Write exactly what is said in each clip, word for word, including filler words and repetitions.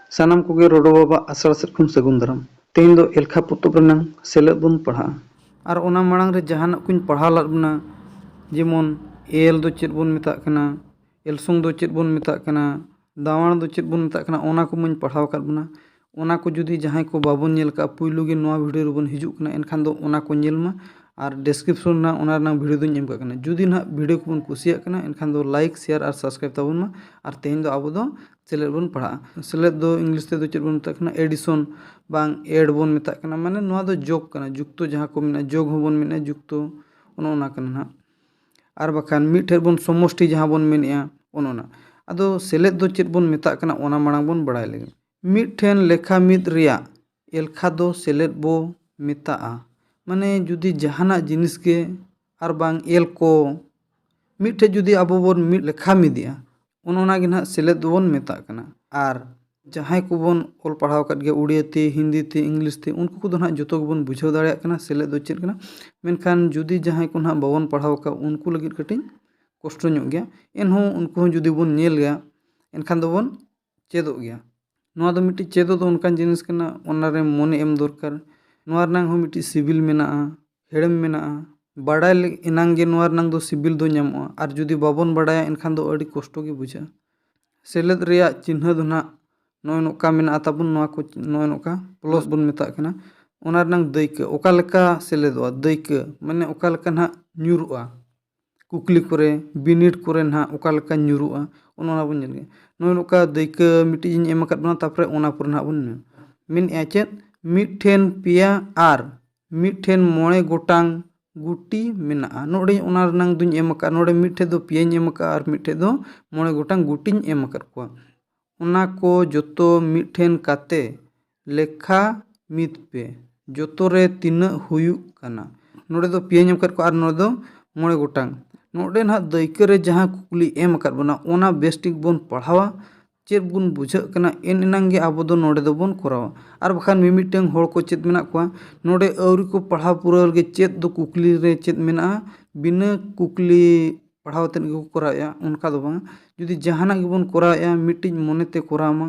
ᱥᱟᱱᱟᱢ ᱠᱚᱜᱮ ᱨᱚᱰᱚ ᱵᱟᱵᱟ ᱟᱥᱲᱟ ᱥᱮᱫ ᱠᱷᱚᱱ ᱥᱟᱹᱜᱩᱱ ᱫᱟᱨᱟᱢ᱾ ᱛᱮᱦᱮᱧ ᱫᱚ ᱮᱞᱠᱷᱟ ᱯᱚᱛᱚᱵ ᱨᱮᱱᱟᱝ ᱥᱮᱞᱮᱫ ᱵᱚᱱ ᱯᱟᱲᱦᱟᱜᱼᱟ᱾ ᱟᱨ ᱚᱱᱟ ᱢᱟᱲᱟᱝ ᱨᱮ ᱡᱟᱦᱟᱱᱟᱜ ᱠᱚᱧ ᱯᱟᱲᱦᱟᱣ ᱞᱟᱫ ᱵᱚᱱᱟ, ᱡᱮᱢᱚᱱ ᱮᱞ ᱫᱚ ᱪᱮᱫ ᱵᱚᱱ ᱢᱮᱛᱟᱜ ᱠᱟᱱᱟ, ᱮᱞᱥᱚᱝ ᱫᱚ ᱪᱮᱫ ᱵᱚᱱ ᱢᱮᱛᱟᱜ ᱠᱟᱱᱟ, ᱫᱟᱣᱟᱲ ᱫᱚ ᱪᱮᱫ ᱵᱚᱱ ᱢᱮᱛᱟᱜ ᱠᱟᱱᱟ, ᱚᱱᱟ ᱠᱚ ᱢᱟᱧ ᱯᱟᱲᱦᱟᱣ ᱟᱠᱟᱫ ᱵᱚᱱᱟ᱾ ᱚᱱᱟ ᱠᱚ ᱡᱩᱫᱤ ᱡᱟᱦᱟᱸᱭ ᱠᱚ ᱵᱟᱵᱚᱱ ᱧᱮᱞ ᱠᱟᱜᱼᱟ, ᱯᱩᱭᱞᱩ ᱜᱮ ᱱᱚᱣᱟ video ᱨᱮᱵᱚᱱ ᱦᱤᱡᱩᱜ ᱠᱟᱱᱟ, ᱮᱱᱠᱷᱟᱱ ᱫᱚ ᱚᱱᱟ ᱠᱚ ᱧᱮᱞ ᱢᱟ᱾ ᱟᱨ description ᱨᱮᱱᱟᱜ ᱚᱱᱟ ᱨᱮᱱᱟᱜ video ᱫᱚᱧ ᱮᱢ ᱠᱟᱜ ᱠᱟᱱᱟ᱾ ᱡᱩᱫᱤ ᱱᱟᱦᱟᱜ video ᱠᱚᱵᱚᱱ ᱠᱩᱥᱤᱭᱟᱜ ᱠᱟᱱᱟ, ᱮᱱᱠᱷᱟᱱ ᱫᱚ like, share ᱟᱨ subscribe ᱛᱟᱵᱚᱱ ᱢᱟ᱾ ᱟᱨ ᱛᱮᱦᱮᱧ ᱫᱚ ᱟᱵᱚ ᱫᱚ ᱥᱮᱞᱮᱫ ᱵᱚᱱ ᱯᱟᱲᱦᱟᱜᱼᱟ᱾ ᱥᱮᱞᱮᱫ ᱫᱚ English ᱛᱮᱫᱚ ᱪᱮᱫ ᱵᱚᱱ ᱢᱮᱛᱟᱜ ᱠᱟᱱᱟ? addition ᱵᱟᱝ add ᱵᱚᱱ ᱢᱮᱛᱟᱜ ᱠᱟᱱᱟ᱾ ᱢᱟᱱᱮ ᱱᱚᱣᱟ ᱫᱚ ᱡᱳᱜᱽ ᱠᱟᱱᱟ, ᱡᱩᱠᱛᱚ ᱡᱟᱦᱟᱸ ᱠᱚ ᱢᱮᱱᱟᱜᱼᱟ, ᱡᱳᱜᱽ ᱦᱚᱸᱵᱚᱱ ᱢᱮᱱᱟ ᱡᱩᱠᱛᱚ, ᱚᱱᱮ ᱚᱱᱟ ᱠᱟᱱᱟ ᱱᱟᱦᱟᱜ᱾ ᱟᱨ ᱵᱟᱠᱷᱟᱱ ᱢᱤᱫ ᱴᱷᱮᱱ ᱵᱚᱱ ᱥᱚᱢᱚᱥᱴᱤ ᱡᱟᱦᱟᱸ ᱵᱚᱱ ᱢᱮᱱᱮᱜᱼᱟ, ᱚᱱᱮ ᱚᱱᱟ᱾ ᱟᱫᱚ ᱥᱮᱞᱮᱫ ᱫᱚ ᱪᱮᱫ ᱵᱚᱱ ᱢᱮᱛᱟᱜ ᱠᱟᱱᱟ, ᱚᱱᱟ ᱢᱟᱲᱟᱝ ᱵᱚᱱ ᱵᱟᱲᱟᱭ ᱞᱮᱜᱮ᱾ ᱢᱤᱫ ᱴᱷᱮᱱ ᱞᱮᱠᱷᱟ ᱢᱤᱫ ᱨᱮᱭᱟᱜ ᱮᱞᱠᱷᱟ ᱫᱚ ᱥᱮᱞᱮᱫ ᱵᱚ ᱢᱮᱛᱟᱜᱼᱟ᱾ ᱢᱟᱱᱮ ᱡᱩᱫᱤ ᱡᱟᱦᱟᱱᱟᱜ ᱡᱤᱱᱤᱥ ᱜᱮ ᱟᱨ ᱵᱟᱝ ᱮᱞ ᱠᱚ ᱢᱤᱫ ᱴᱷᱮᱱ ᱡᱩᱫᱤ ᱟᱵᱚ ᱵᱚᱱ ᱢᱤᱫ ᱞᱮᱠᱷᱟ ᱢᱤᱫᱮᱜᱼᱟ, ᱚᱱᱮ ᱚᱱᱟ ᱜᱮ ᱱᱟᱦᱟᱜ ᱥᱮᱞᱮᱫ ᱫᱚᱵᱚᱱ ᱢᱮᱛᱟᱜ ᱠᱟᱱᱟ᱾ ᱟᱨ ᱡᱟᱦᱟᱸᱭ ᱠᱚᱵᱚᱱ ᱚᱞ ᱯᱟᱲᱦᱟᱣ ᱟᱠᱟᱫ ᱜᱮᱭᱟ, ᱩᱲᱤᱭᱟᱹ ᱛᱮ, ᱦᱤᱱᱫᱤ ᱛᱮ, English ᱛᱮ, ᱩᱱᱠᱩ ᱠᱚᱫᱚ ᱱᱟᱦᱟᱜ ᱡᱚᱛᱚ ᱜᱮᱵᱚᱱ ᱵᱩᱡᱷᱟᱹᱣ ᱫᱟᱲᱮᱭᱟᱜ ᱠᱟᱱᱟ ᱥᱮᱞᱮᱫ ᱫᱚ ᱪᱮᱫ ᱠᱟᱱᱟ᱾ ᱢᱮᱱᱠᱷᱟᱱ ᱡᱩᱫᱤ ᱡᱟᱦᱟᱸᱭ ᱠᱚ ᱱᱟᱦᱟᱜ ᱵᱟᱵᱚᱱ ᱯᱟᱲᱦᱟᱣ ᱟᱠᱟᱫ, ᱩᱱᱠᱩ ᱞᱟᱹᱜᱤᱫ ᱠᱟᱹᱴᱤᱡ ᱠᱚᱥᱴᱚ ᱧᱚᱜ ᱜᱮᱭᱟ᱾ ᱮᱱᱦᱚᱸ ᱩᱱᱠᱩ ᱦᱚᱸ ᱡᱩᱫᱤ ᱵᱚᱱ ᱧᱮᱞ ᱜᱮᱭᱟ, ᱮᱱᱠᱷᱟᱱ ᱫᱚᱵᱚᱱ ᱪᱮᱫᱚᱜ ᱜᱮᱭᱟ᱾ ᱱᱚᱣᱟ ᱫᱚ ᱢᱤᱫᱴᱤᱡ ᱪᱮᱫᱚᱜ ᱫᱚ ᱚᱱᱠᱟᱱ ᱡᱤᱱᱤᱥ ᱠᱟᱱᱟ, ᱚᱱᱟᱨᱮ ᱢᱚᱱᱮ ᱮᱢ ᱫᱚᱨᱠᱟᱨ᱾ ᱱᱚᱣᱟ ᱨᱮᱱᱟᱜ ᱦᱚᱸ ᱢᱤᱫᱴᱤᱡ ᱥᱤᱵᱤᱞ ᱢᱮᱱᱟᱜᱼᱟ, ᱦᱮᱲᱮᱢ ᱢᱮᱱᱟᱜᱼᱟ᱾ ᱵᱟᱲᱟᱭ ᱞᱮ-, ᱮᱱᱟᱝ ᱜᱮ ᱱᱚᱣᱟ ᱨᱮᱱᱟᱝ ᱫᱚ ᱥᱤᱵᱤᱞ ᱫᱚ ᱧᱟᱢᱚᱜᱼᱟ, ᱟᱨ ᱡᱩᱫᱤ ᱵᱟᱵᱚᱱ ᱵᱟᱲᱟᱭᱟ, ᱮᱱᱠᱷᱟᱱ ᱫᱚ ᱟᱹᱰᱤ ᱠᱚᱥᱴᱚ ᱜᱮ ᱵᱩᱡᱷᱟᱹᱜᱼᱟ᱾ ᱥᱮᱞᱮᱫ ᱨᱮᱭᱟᱜ ᱪᱤᱱᱦᱟᱹ ᱫᱚ ᱱᱟᱦᱟᱜ ᱱᱚᱜᱼᱚᱭ ᱱᱚᱝᱠᱟ ᱢᱮᱱᱟᱜᱼᱟ ᱛᱟᱵᱚᱱ, ᱱᱚᱣᱟ ᱠᱚ ᱱᱚᱜᱼᱚᱭ ᱱᱚᱝᱠᱟ plus ᱵᱚᱱ ᱢᱮᱛᱟᱜ ᱠᱟᱱᱟ᱾ ᱚᱱᱟ ᱨᱮᱱᱟᱝ ᱫᱟᱹᱭᱠᱟᱹ ᱚᱠᱟ ᱞᱮᱠᱟ ᱥᱮᱞᱮᱫᱚᱜᱼᱟ, ᱫᱟᱹᱭᱠᱟᱹ ᱢᱟᱱᱮ ᱚᱠᱟ ᱞᱮᱠᱟ ᱱᱟᱦᱟᱜ ᱧᱩᱨᱩᱜᱼᱟ, ᱠᱩᱠᱞᱤ ᱠᱚᱨᱮ, ᱵᱤᱱᱤᱰ ᱠᱚᱨᱮ ᱱᱟᱦᱟᱜ ᱚᱠᱟ ᱞᱮᱠᱟ ᱧᱩᱨᱩᱜᱼᱟ, ᱚᱱᱮ ᱚᱱᱟ ᱵᱚᱱ ᱧᱮᱞ ᱜᱮᱭᱟ᱾ ᱱᱚᱜᱼᱚᱭ ᱱᱚᱝᱠᱟ ᱫᱟᱹᱭᱠᱟᱹ ᱢᱤᱫᱴᱤᱡ ᱤᱧ ᱮᱢ ᱟᱠᱟᱫ ᱵᱚᱱᱟ, ᱛᱟᱨᱯᱚᱨᱮ ᱚᱱᱟ ᱯᱚᱨᱮ ᱱᱟᱦᱟᱜ ᱵᱚᱱ ᱧᱮᱞᱟ᱾ ᱢᱮᱱᱮᱫᱼᱟ ᱪᱮᱫ? ᱢᱤᱫ ᱴᱷᱮᱱ ᱯᱮᱭᱟ ᱟᱨ ᱢᱤᱫ ᱴᱷᱮᱱ ᱢᱚᱬᱮ ᱜᱚᱴᱟᱝ ᱜᱩᱴᱤ ᱢᱮᱱᱟᱜᱼᱟ᱾ ᱱᱚᱰᱮ ᱚᱱᱟ ᱨᱮᱱᱟᱝ ᱫᱩᱧ ᱮᱢ ᱟᱠᱟᱫᱼᱟ, ᱱᱚᱰᱮ ᱢᱤᱫ ᱴᱷᱮᱱ ᱫᱚ ᱯᱮᱭᱟᱧ ᱮᱢ ᱟᱠᱟᱫᱼᱟ ᱟᱨ ᱢᱤᱫ ᱴᱷᱮᱱ ᱫᱚ ᱢᱚᱬᱮ ᱜᱚᱴᱟᱝ ᱜᱩᱴᱤᱧ ᱮᱢ ᱟᱠᱟᱫ ᱠᱚᱣᱟ᱾ ᱚᱱᱟ ᱠᱚ ᱡᱚᱛᱚ ᱢᱤᱫ ᱴᱷᱮᱱ ᱠᱟᱛᱮ ᱞᱮᱠᱷᱟ ᱢᱤᱫ ᱯᱮ, ᱡᱚᱛᱚ ᱨᱮ ᱛᱤᱱᱟᱹᱜ ᱦᱩᱭᱩᱜ ᱠᱟᱱᱟ᱾ ᱱᱚᱰᱮ ᱫᱚ ᱯᱮᱭᱟᱧ ᱮᱢ ᱟᱠᱟᱫ ᱠᱚᱣᱟ ᱟᱨ ᱱᱚᱰᱮ ᱫᱚ ᱢᱚᱬᱮ ᱜᱚᱴᱟᱝ᱾ ᱱᱚᱰᱮ ᱱᱟᱦᱟᱜ ᱫᱟᱹᱭᱠᱟᱹ ᱨᱮ ᱡᱟᱦᱟᱸ ᱠᱩᱠᱞᱤ ᱮᱢ ᱟᱠᱟᱫ ᱵᱚᱱᱟ, ᱚᱱᱟ ᱵᱮᱥ ᱴᱷᱤᱠ ᱵᱚᱱ ᱯᱟᱲᱦᱟᱣᱟ, ᱪᱮᱫ ᱵᱚᱱ ᱵᱩᱡᱷᱟᱹᱜ ᱠᱟᱱᱟ, ᱮᱱ ᱮᱱᱟᱝ ᱜᱮ ᱟᱵᱚ ᱫᱚ ᱱᱚᱰᱮ ᱫᱚᱵᱚᱱ ᱠᱚᱨᱟᱣᱟ᱾ ᱟᱨ ᱵᱟᱠᱷᱟᱱ ᱢᱤᱢᱤᱫᱴᱟᱝ ᱦᱚᱲ ᱠᱚ ᱪᱮᱫ ᱢᱮᱱᱟᱜ ᱠᱚᱣᱟ, ᱱᱚᱰᱮ ᱟᱹᱣᱨᱤ ᱠᱚ ᱯᱟᱲᱦᱟᱣ ᱯᱩᱨᱟᱹᱣ ᱨᱮᱜᱮ ᱪᱮᱫ ᱫᱚ ᱠᱩᱠᱞᱤ ᱨᱮ ᱪᱮᱫ ᱢᱮᱱᱟᱜᱼᱟ, ᱵᱤᱱᱟᱹ ᱠᱩᱠᱞᱤ ᱯᱟᱲᱦᱟᱣ ᱠᱟᱛᱮᱫ ᱜᱮᱠᱚ ᱠᱚᱨᱟᱣᱮᱫᱼᱟ, ᱚᱱᱠᱟ ᱫᱚ ᱵᱟᱝ᱾ ᱡᱩᱫᱤ ᱡᱟᱦᱟᱱᱟᱜ ᱜᱮᱵᱚᱱ ᱠᱚᱨᱟᱣᱮᱫᱼᱟ, ᱢᱤᱫᱴᱤᱡ ᱢᱚᱱᱮᱛᱮ ᱠᱚᱨᱟᱣ ᱢᱟ᱾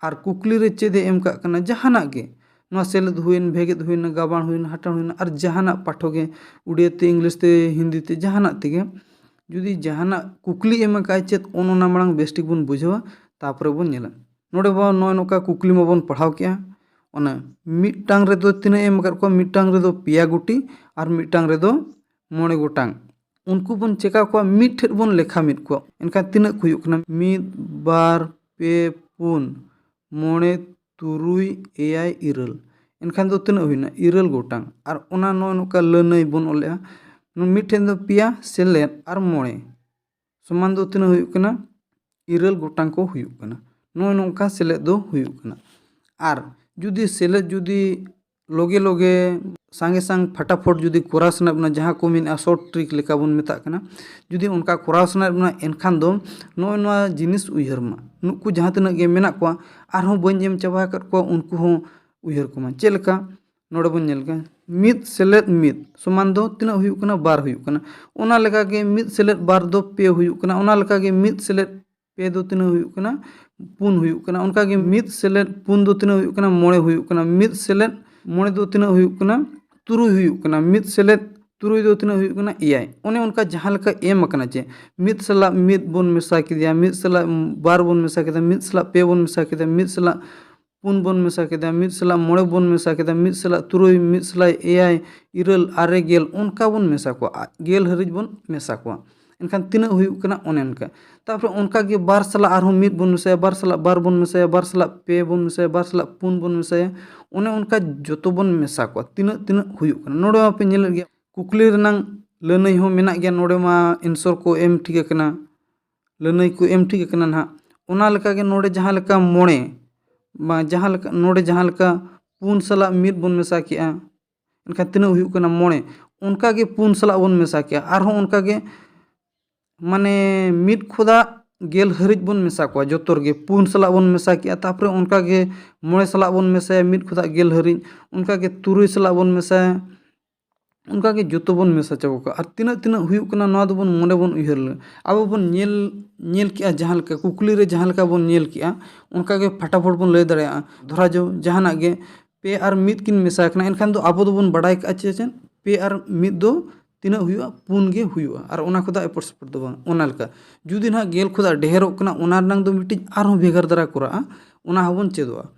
ᱟᱨ ᱠᱩᱠᱞᱤ ᱨᱮ ᱪᱮᱫ ᱮ ᱮᱢ ᱠᱟᱜ ᱠᱟᱱᱟ, ᱡᱟᱦᱟᱱᱟᱜ ᱜᱮ, ᱱᱚᱣᱟ ᱥᱮᱞᱮᱫ ᱦᱩᱭᱮᱱ, ᱵᱷᱮᱜᱮᱫ ᱦᱩᱭᱮᱱᱟ, ᱜᱟᱵᱟᱬ ᱦᱩᱭᱮᱱᱟ, ᱦᱟᱴᱟᱬ ᱦᱩᱭᱮᱱᱟ, ᱟᱨ ᱡᱟᱦᱟᱱᱟᱜ ᱯᱟᱴᱷᱚ ᱜᱮ, ᱩᱲᱤᱭᱟᱹ ᱛᱮ, ᱤᱝᱞᱤᱥ ᱛᱮ, ᱦᱤᱱᱫᱤ ᱛᱮ, ᱡᱟᱦᱟᱱᱟᱜ ᱛᱮᱜᱮ, ᱡᱩᱫᱤ ᱡᱟᱦᱟᱱᱟᱜ ᱠᱩᱠᱞᱤ ᱮᱢ ᱟᱠᱟᱫᱼᱟᱭ ᱪᱮᱫ, ᱚᱱ ᱚᱱᱟ ᱢᱟᱲᱟᱝ ᱵᱮᱥ ᱴᱷᱤᱠ ᱵᱚᱱ ᱵᱩᱡᱷᱟᱹᱣᱟ, ᱛᱟᱯᱚᱨᱮ ᱵᱚᱱ ᱧᱮᱞᱟ᱾ ᱱᱚᱰᱮ ᱵᱚ ᱱᱚᱜᱼᱚᱭ ᱱᱚᱝᱠᱟ ᱠᱩᱠᱞᱤ ᱢᱟᱵᱚᱱ ᱯᱟᱲᱦᱟᱣ ᱠᱮᱜᱼᱟ, ᱚᱱᱟ ᱢᱤᱫᱴᱟᱝ ᱨᱮᱫᱚ ᱛᱤᱱᱟᱹᱜ ᱮ ᱮᱢ ᱟᱠᱟᱫ ᱠᱚᱣᱟ? ᱢᱤᱫᱴᱟᱝ ᱨᱮᱫᱚ ᱯᱮᱭᱟ ᱜᱩᱴᱤ ᱟᱨ ᱢᱤᱫᱴᱟᱝ ᱨᱮᱫᱚ ᱢᱚᱬᱮ ᱜᱚᱴᱟᱝ᱾ ᱩᱱᱠᱩ ᱵᱚᱱ ᱪᱮᱠᱟ ᱠᱚᱣᱟ? ᱢᱤᱫ ᱴᱷᱮᱱ ᱵᱚᱱ ᱞᱮᱠᱷᱟ ᱢᱤᱫ ᱠᱚᱣᱟ᱾ ᱮᱱᱠᱷᱟᱱ ᱛᱤᱱᱟᱹᱜ ᱠᱚ ᱦᱩᱭᱩᱜ ᱠᱟᱱᱟ? ᱢᱤᱫ, ᱵᱟᱨ, ᱯᱮ, ᱯᱩᱱ, ᱢᱚᱬᱮ, ᱛᱩᱨᱩᱭ, ᱮᱭᱟᱭ, ᱤᱨᱟᱹᱞ᱾ ᱮᱱᱠᱷᱟᱱ ᱫᱚ ᱛᱤᱱᱟᱹᱜ ᱦᱩᱭᱱᱟ? ᱤᱨᱟᱹᱞ ᱜᱚᱴᱟᱝ᱾ ᱟᱨ ᱚᱱᱟ ᱱᱚᱜᱼᱚᱭ ᱱᱚᱝᱠᱟ ᱞᱟᱹᱱᱟᱹᱭ ᱵᱚᱱ ᱚᱞᱮᱜᱼᱟ᱾ ᱢᱤᱫ ᱴᱷᱮᱱ ᱫᱚ ᱯᱮᱭᱟ ᱥᱮᱞᱮᱫ ᱟᱨ ᱢᱚᱬᱮ ᱥᱚᱢᱟᱱ ᱫᱚ ᱛᱤᱱᱟᱹᱜ ᱦᱩᱭᱩᱜ ᱠᱟᱱᱟ? ᱤᱨᱟᱹᱞ ᱜᱚᱴᱟᱝ ᱠᱚ ᱦᱩᱭᱩᱜ ᱠᱟᱱᱟ᱾ ᱱᱚᱜᱼᱚᱭ ᱱᱚᱝᱠᱟ ᱥᱮᱞᱮᱫ ᱫᱚ ᱦᱩᱭᱩᱜ ᱠᱟᱱᱟ᱾ ᱟᱨ ᱡᱩᱫᱤ ᱥᱮᱞᱮᱫ ᱡᱩᱫᱤ ᱞᱚᱜᱮ ᱞᱚᱜᱮ ᱥᱟᱸᱜᱮ ᱥᱟᱝ ᱯᱷᱟᱴᱟᱯᱷᱚᱴ ᱡᱩᱫᱤ ᱠᱚᱨᱟᱣ ᱥᱟᱱᱟᱭᱮᱫ ᱵᱚᱱᱟ, ᱡᱟᱦᱟᱸ ᱠᱚ ᱢᱮᱱᱮᱫᱼᱟ ᱥᱚᱨᱴ ᱴᱨᱤᱠ ᱞᱮᱠᱟ ᱵᱚᱱ ᱢᱮᱛᱟᱜ ᱠᱟᱱᱟ, ᱡᱩᱫᱤ ᱚᱱᱠᱟ ᱠᱚᱨᱟᱣ ᱥᱟᱱᱟᱭᱮᱫ ᱵᱚᱱᱟ, ᱮᱱᱠᱷᱟᱱ ᱫᱚ ᱱᱚᱜᱼᱚᱭ ᱱᱚᱣᱟ ᱡᱤᱱᱤᱥ ᱩᱭᱦᱟᱹᱨ ᱢᱟ, ᱱᱩᱠᱩ ᱡᱟᱦᱟᱸ ᱛᱤᱱᱟᱹᱜ ᱜᱮ ᱢᱮᱱᱟᱜ ᱠᱚᱣᱟ, ᱟᱨᱦᱚᱸ ᱵᱟᱹᱧ ᱮᱢ ᱪᱟᱵᱟ ᱟᱠᱟᱫ ᱠᱚᱣᱟ, ᱩᱱᱠᱩ ᱦᱚᱸ ᱩᱭᱦᱟᱹᱨ ᱠᱚᱢᱟ᱾ ᱪᱮᱫ ᱞᱮᱠᱟ? ᱱᱚᱰᱮ ᱵᱚᱱ ᱧᱮᱞ ᱠᱮᱫᱟ, ᱢᱤᱫ ᱥᱮᱞᱮᱫ ᱢᱤᱫ ᱥᱚᱢᱟᱱ ᱫᱚ ᱛᱤᱱᱟᱹᱜ ᱦᱩᱭᱩᱜ ᱠᱟᱱᱟ? ᱵᱟᱨ ᱦᱩᱭᱩᱜ ᱠᱟᱱᱟ᱾ ᱚᱱᱟ ᱞᱮᱠᱟᱜᱮ ᱢᱤᱫ ᱥᱮᱞᱮᱫ ᱵᱟᱨ ᱫᱚ ᱯᱮ ᱦᱩᱭᱩᱜ ᱠᱟᱱᱟ᱾ ᱚᱱᱟ ᱞᱮᱠᱟᱜᱮ ᱢᱤᱫ ᱥᱮᱞᱮᱫ ᱯᱮ ᱫᱚ ᱛᱤᱱᱟᱹᱜ ᱦᱩᱭᱩᱜ ᱠᱟᱱᱟ? ᱯᱩᱱ ᱦᱩᱭᱩᱜ ᱠᱟᱱᱟ᱾ ᱚᱱᱠᱟᱜᱮ ᱢᱤᱫ ᱥᱮᱞᱮᱫ ᱯᱩᱱ ᱫᱚ ᱛᱤᱱᱟᱹᱜ ᱦᱩᱭᱩᱜ ᱠᱟᱱᱟ? ᱢᱚᱬᱮ ᱦᱩᱭᱩᱜ ᱠᱟᱱᱟ᱾ ᱢᱤᱫ ᱥᱮᱞᱮᱫ ᱢᱚᱬᱮ ᱫᱚ ᱛᱤᱱᱟᱹᱜ ᱦᱩᱭᱩᱜ ᱠᱟᱱᱟ? ᱛᱩᱨᱩᱭ ᱦᱩᱭᱩᱜ ᱠᱟᱱᱟ᱾ ᱢᱤᱫ ᱥᱮᱞᱮᱫ ᱛᱩᱨᱩᱭ ᱫᱚ ᱛᱤᱱᱟᱹᱜ ᱦᱩᱭᱩᱜ ᱠᱟᱱᱟ? ᱮᱭᱟᱭ᱾ ᱚᱱᱮ ᱚᱱᱠᱟ ᱡᱟᱦᱟᱸ ᱞᱮᱠᱟ ᱮᱢ ᱟᱠᱟᱱᱟ, ᱡᱮ ᱢᱤᱫ ᱥᱟᱞᱟᱜ ᱢᱤᱫ ᱵᱚᱱ ᱢᱮᱥᱟ ᱠᱮᱫᱮᱭᱟ, ᱢᱤᱫ ᱥᱟᱞᱟᱜ ᱵᱟᱨ ᱵᱚᱱ ᱢᱮᱥᱟ ᱠᱮᱫᱟ, ᱢᱤᱫ ᱥᱟᱞᱟᱜ ᱯᱮ ᱵᱚᱱ ᱢᱮᱥᱟ ᱠᱮᱫᱟ, ᱢᱤᱫ ᱥᱟᱞᱟᱜ ᱯᱩᱱ ᱵᱚᱱ ᱢᱮᱥᱟ ᱠᱮᱫᱟ, ᱢᱤᱫ ᱥᱟᱞᱟᱜ ᱢᱚᱬᱮ ᱵᱚᱱ ᱢᱮᱥᱟ ᱠᱮᱫᱟ, ᱢᱤᱫ ᱥᱟᱞᱟᱜ ᱛᱩᱨᱩᱭ, ᱢᱤᱫ ᱥᱟᱞᱟᱜ ᱮᱭᱟᱭ, ᱤᱨᱟᱹᱞ, ᱟᱨᱮ, ᱜᱮᱞ, ᱚᱱᱠᱟ ᱵᱚᱱ ᱢᱮᱥᱟ ᱠᱚᱣᱟ᱾ ᱟ-, ᱜᱮᱞ ᱦᱟᱹᱨᱤᱡ ᱵᱚᱱ ᱢᱮᱥᱟ ᱠᱚᱣᱟ᱾ ᱮᱱᱠᱷᱟᱱ ᱛᱤᱱᱟᱹᱜ ᱦᱩᱭᱩᱜ ᱠᱟᱱᱟ? ᱚᱱᱮ ᱚᱱᱠᱟ᱾ ᱛᱟᱨᱯᱚᱨᱮ ᱚᱱᱠᱟ ᱜᱮ ᱵᱟᱨ ᱥᱟᱞᱟᱜ ᱟᱨᱦᱚᱸ ᱢᱤᱫ ᱵᱚᱱ ᱢᱮᱥᱟᱭᱟ, ᱵᱟᱨ ᱥᱟᱞᱟᱜ ᱵᱟᱨ ᱵᱚᱱ ᱢᱮᱥᱟᱭᱟ, ᱵᱟᱨ ᱥᱟᱞᱟᱜ ᱯᱮ ᱵᱚᱱ ᱢᱮᱥᱟᱭᱟ, ᱵᱟᱨ ᱥᱟᱞᱟᱜ ᱯᱩᱱ ᱵᱚᱱ ᱢᱮᱥᱟᱭᱟ᱾ ᱚᱱᱮ ᱚᱱᱠᱟ ᱡᱚᱛᱚ ᱵᱚᱱ ᱢᱮᱥᱟ ᱠᱚᱣᱟ, ᱛᱤᱱᱟᱹᱜ ᱛᱤᱱᱟᱹᱜ ᱦᱩᱭᱩᱜ ᱠᱟᱱᱟ᱾ ᱱᱚᱰᱮ ᱢᱟᱯᱮ ᱧᱮᱞᱮᱫ ᱜᱮᱭᱟ, ᱠᱩᱠᱞᱤ ᱨᱮᱱᱟᱝ ᱞᱟᱹᱱᱟᱹᱭ ᱦᱚᱸ ᱢᱮᱱᱟᱜ ᱜᱮᱭᱟ᱾ ᱱᱚᱰᱮ ᱢᱟ ᱮᱱᱥᱚᱨ ᱠᱚ ᱮᱢ ᱴᱷᱤᱠ ᱟᱠᱟᱱᱟ, ᱞᱟᱹᱱᱟᱹᱭ ᱠᱚ ᱮᱢ ᱴᱷᱤᱠ ᱟᱠᱟᱱᱟ ᱱᱟᱦᱟᱜ᱾ ᱚᱱᱟ ᱞᱮᱠᱟᱜᱮ ᱱᱚᱰᱮ ᱡᱟᱦᱟᱸ ᱞᱮᱠᱟ ᱢᱚᱬᱮ, ᱵᱟ ᱡᱟᱦᱟᱸ ᱞᱮᱠᱟ, ᱱᱚᱰᱮ ᱡᱟᱦᱟᱸ ᱞᱮᱠᱟ ᱯᱩᱱ ᱥᱟᱞᱟᱜ ᱢᱤᱫ ᱵᱚᱱ ᱢᱮᱥᱟ ᱠᱮᱜᱼᱟ, ᱮᱱᱠᱷᱟᱱ ᱛᱤᱱᱟᱹᱜ ᱦᱩᱭᱩᱜ ᱠᱟᱱᱟ? ᱢᱚᱬᱮ᱾ ᱚᱱᱠᱟᱜᱮ ᱯᱩᱱ ᱥᱟᱞᱟᱜ ᱵᱚᱱ ᱢᱮᱥᱟ ᱠᱮᱜᱼᱟ, ᱟᱨᱦᱚᱸ ᱚᱱᱠᱟᱜᱮ ᱢᱟᱱᱮ ᱢᱤᱫ ᱠᱷᱚᱱᱟᱜ ᱜᱮᱞ ᱦᱟᱹᱨᱤᱡ ᱵᱚᱱ ᱢᱮᱥᱟ ᱠᱚᱣᱟ ᱡᱚᱛᱚ ᱨᱮᱜᱮ᱾ ᱯᱩᱱ ᱥᱟᱞᱟᱜ ᱵᱚᱱ ᱢᱮᱥᱟ ᱠᱮᱜᱼᱟ, ᱛᱟᱨᱯᱚᱨᱮ ᱚᱱᱠᱟᱜᱮ ᱢᱚᱬᱮ ᱥᱟᱞᱟᱜ ᱵᱚᱱ ᱢᱮᱥᱟᱭᱟ ᱢᱤᱫ ᱠᱷᱚᱱᱟᱜ ᱜᱮᱞ ᱦᱟᱹᱨᱤᱡ, ᱚᱱᱠᱟᱜᱮ ᱛᱩᱨᱩᱭ ᱥᱟᱞᱟᱜ ᱵᱚᱱ ᱢᱮᱥᱟᱭᱟ, ᱚᱱᱠᱟᱜᱮ ᱡᱚᱛᱚ ᱵᱚᱱ ᱢᱮᱥᱟ ᱪᱟᱵᱟ ᱠᱟᱜᱼᱟ᱾ ᱟᱨ ᱛᱤᱱᱟᱹᱜ ᱛᱤᱱᱟᱹᱜ ᱦᱩᱭᱩᱜ ᱠᱟᱱᱟ, ᱱᱚᱣᱟ ᱫᱚᱵᱚᱱ ᱢᱚᱱᱮ ᱵᱚᱱ ᱩᱭᱦᱟᱹᱨ ᱞᱮ᱾ ᱟᱵᱚ ᱵᱚᱱ ᱧᱮᱞ ᱧᱮᱞ ᱠᱮᱜᱼᱟ, ᱡᱟᱦᱟᱸ ᱞᱮᱠᱟ ᱠᱩᱠᱞᱤ ᱨᱮ ᱡᱟᱦᱟᱸ ᱞᱮᱠᱟ ᱵᱚᱱ ᱧᱮᱞ ᱠᱮᱜᱼᱟ, ᱚᱱᱠᱟᱜᱮ ᱯᱷᱟᱴᱟᱯᱷᱚᱴ ᱵᱚᱱ ᱞᱟᱹᱭ ᱫᱟᱲᱮᱭᱟᱜᱼᱟ᱾ ᱫᱷᱚᱨᱟ ᱡᱟᱣ ᱡᱟᱦᱟᱱᱟᱜ ᱜᱮ ᱯᱮ ᱟᱨ ᱢᱤᱫ ᱠᱤᱱ ᱢᱮᱥᱟ ᱠᱟᱱᱟ, ᱮᱱᱠᱷᱟᱱ ᱫᱚ ᱟᱵᱚ ᱫᱚᱵᱚᱱ ᱵᱟᱰᱟᱭ ᱠᱟᱜᱼᱟ ᱪᱮ ᱪᱮᱫ, ᱯᱮ ᱟᱨ ᱢᱤᱫ ᱫᱚ ᱛᱤᱱᱟᱹᱜ ᱦᱩᱭᱩᱜᱼᱟ? ᱯᱩᱱ ᱜᱮ ᱦᱩᱭᱩᱜᱼᱟ᱾ ᱟᱨ ᱚᱱᱟ ᱠᱷᱚᱱᱟᱜ ᱮᱯᱚᱨ ᱥᱮᱯᱚᱨ ᱫᱚ ᱵᱟᱝ᱾ ᱚᱱᱟ ᱞᱮᱠᱟ ᱡᱩᱫᱤ ᱱᱟᱦᱟᱜ ᱜᱮᱞ ᱠᱷᱚᱱᱟᱜ ᱰᱷᱮᱨᱚᱜ ᱠᱟᱱᱟ, ᱚᱱᱟ ᱨᱮᱱᱟᱝ ᱫᱚ ᱢᱤᱫᱴᱤᱡ ᱟᱨᱦᱚᱸ ᱵᱷᱮᱜᱟᱨ ᱫᱷᱟᱨᱟ ᱠᱚᱨᱟᱜᱼᱟ, ᱚᱱᱟ ᱦᱚᱸᱵᱚᱱ ᱪᱮᱫᱚᱜᱼᱟ᱾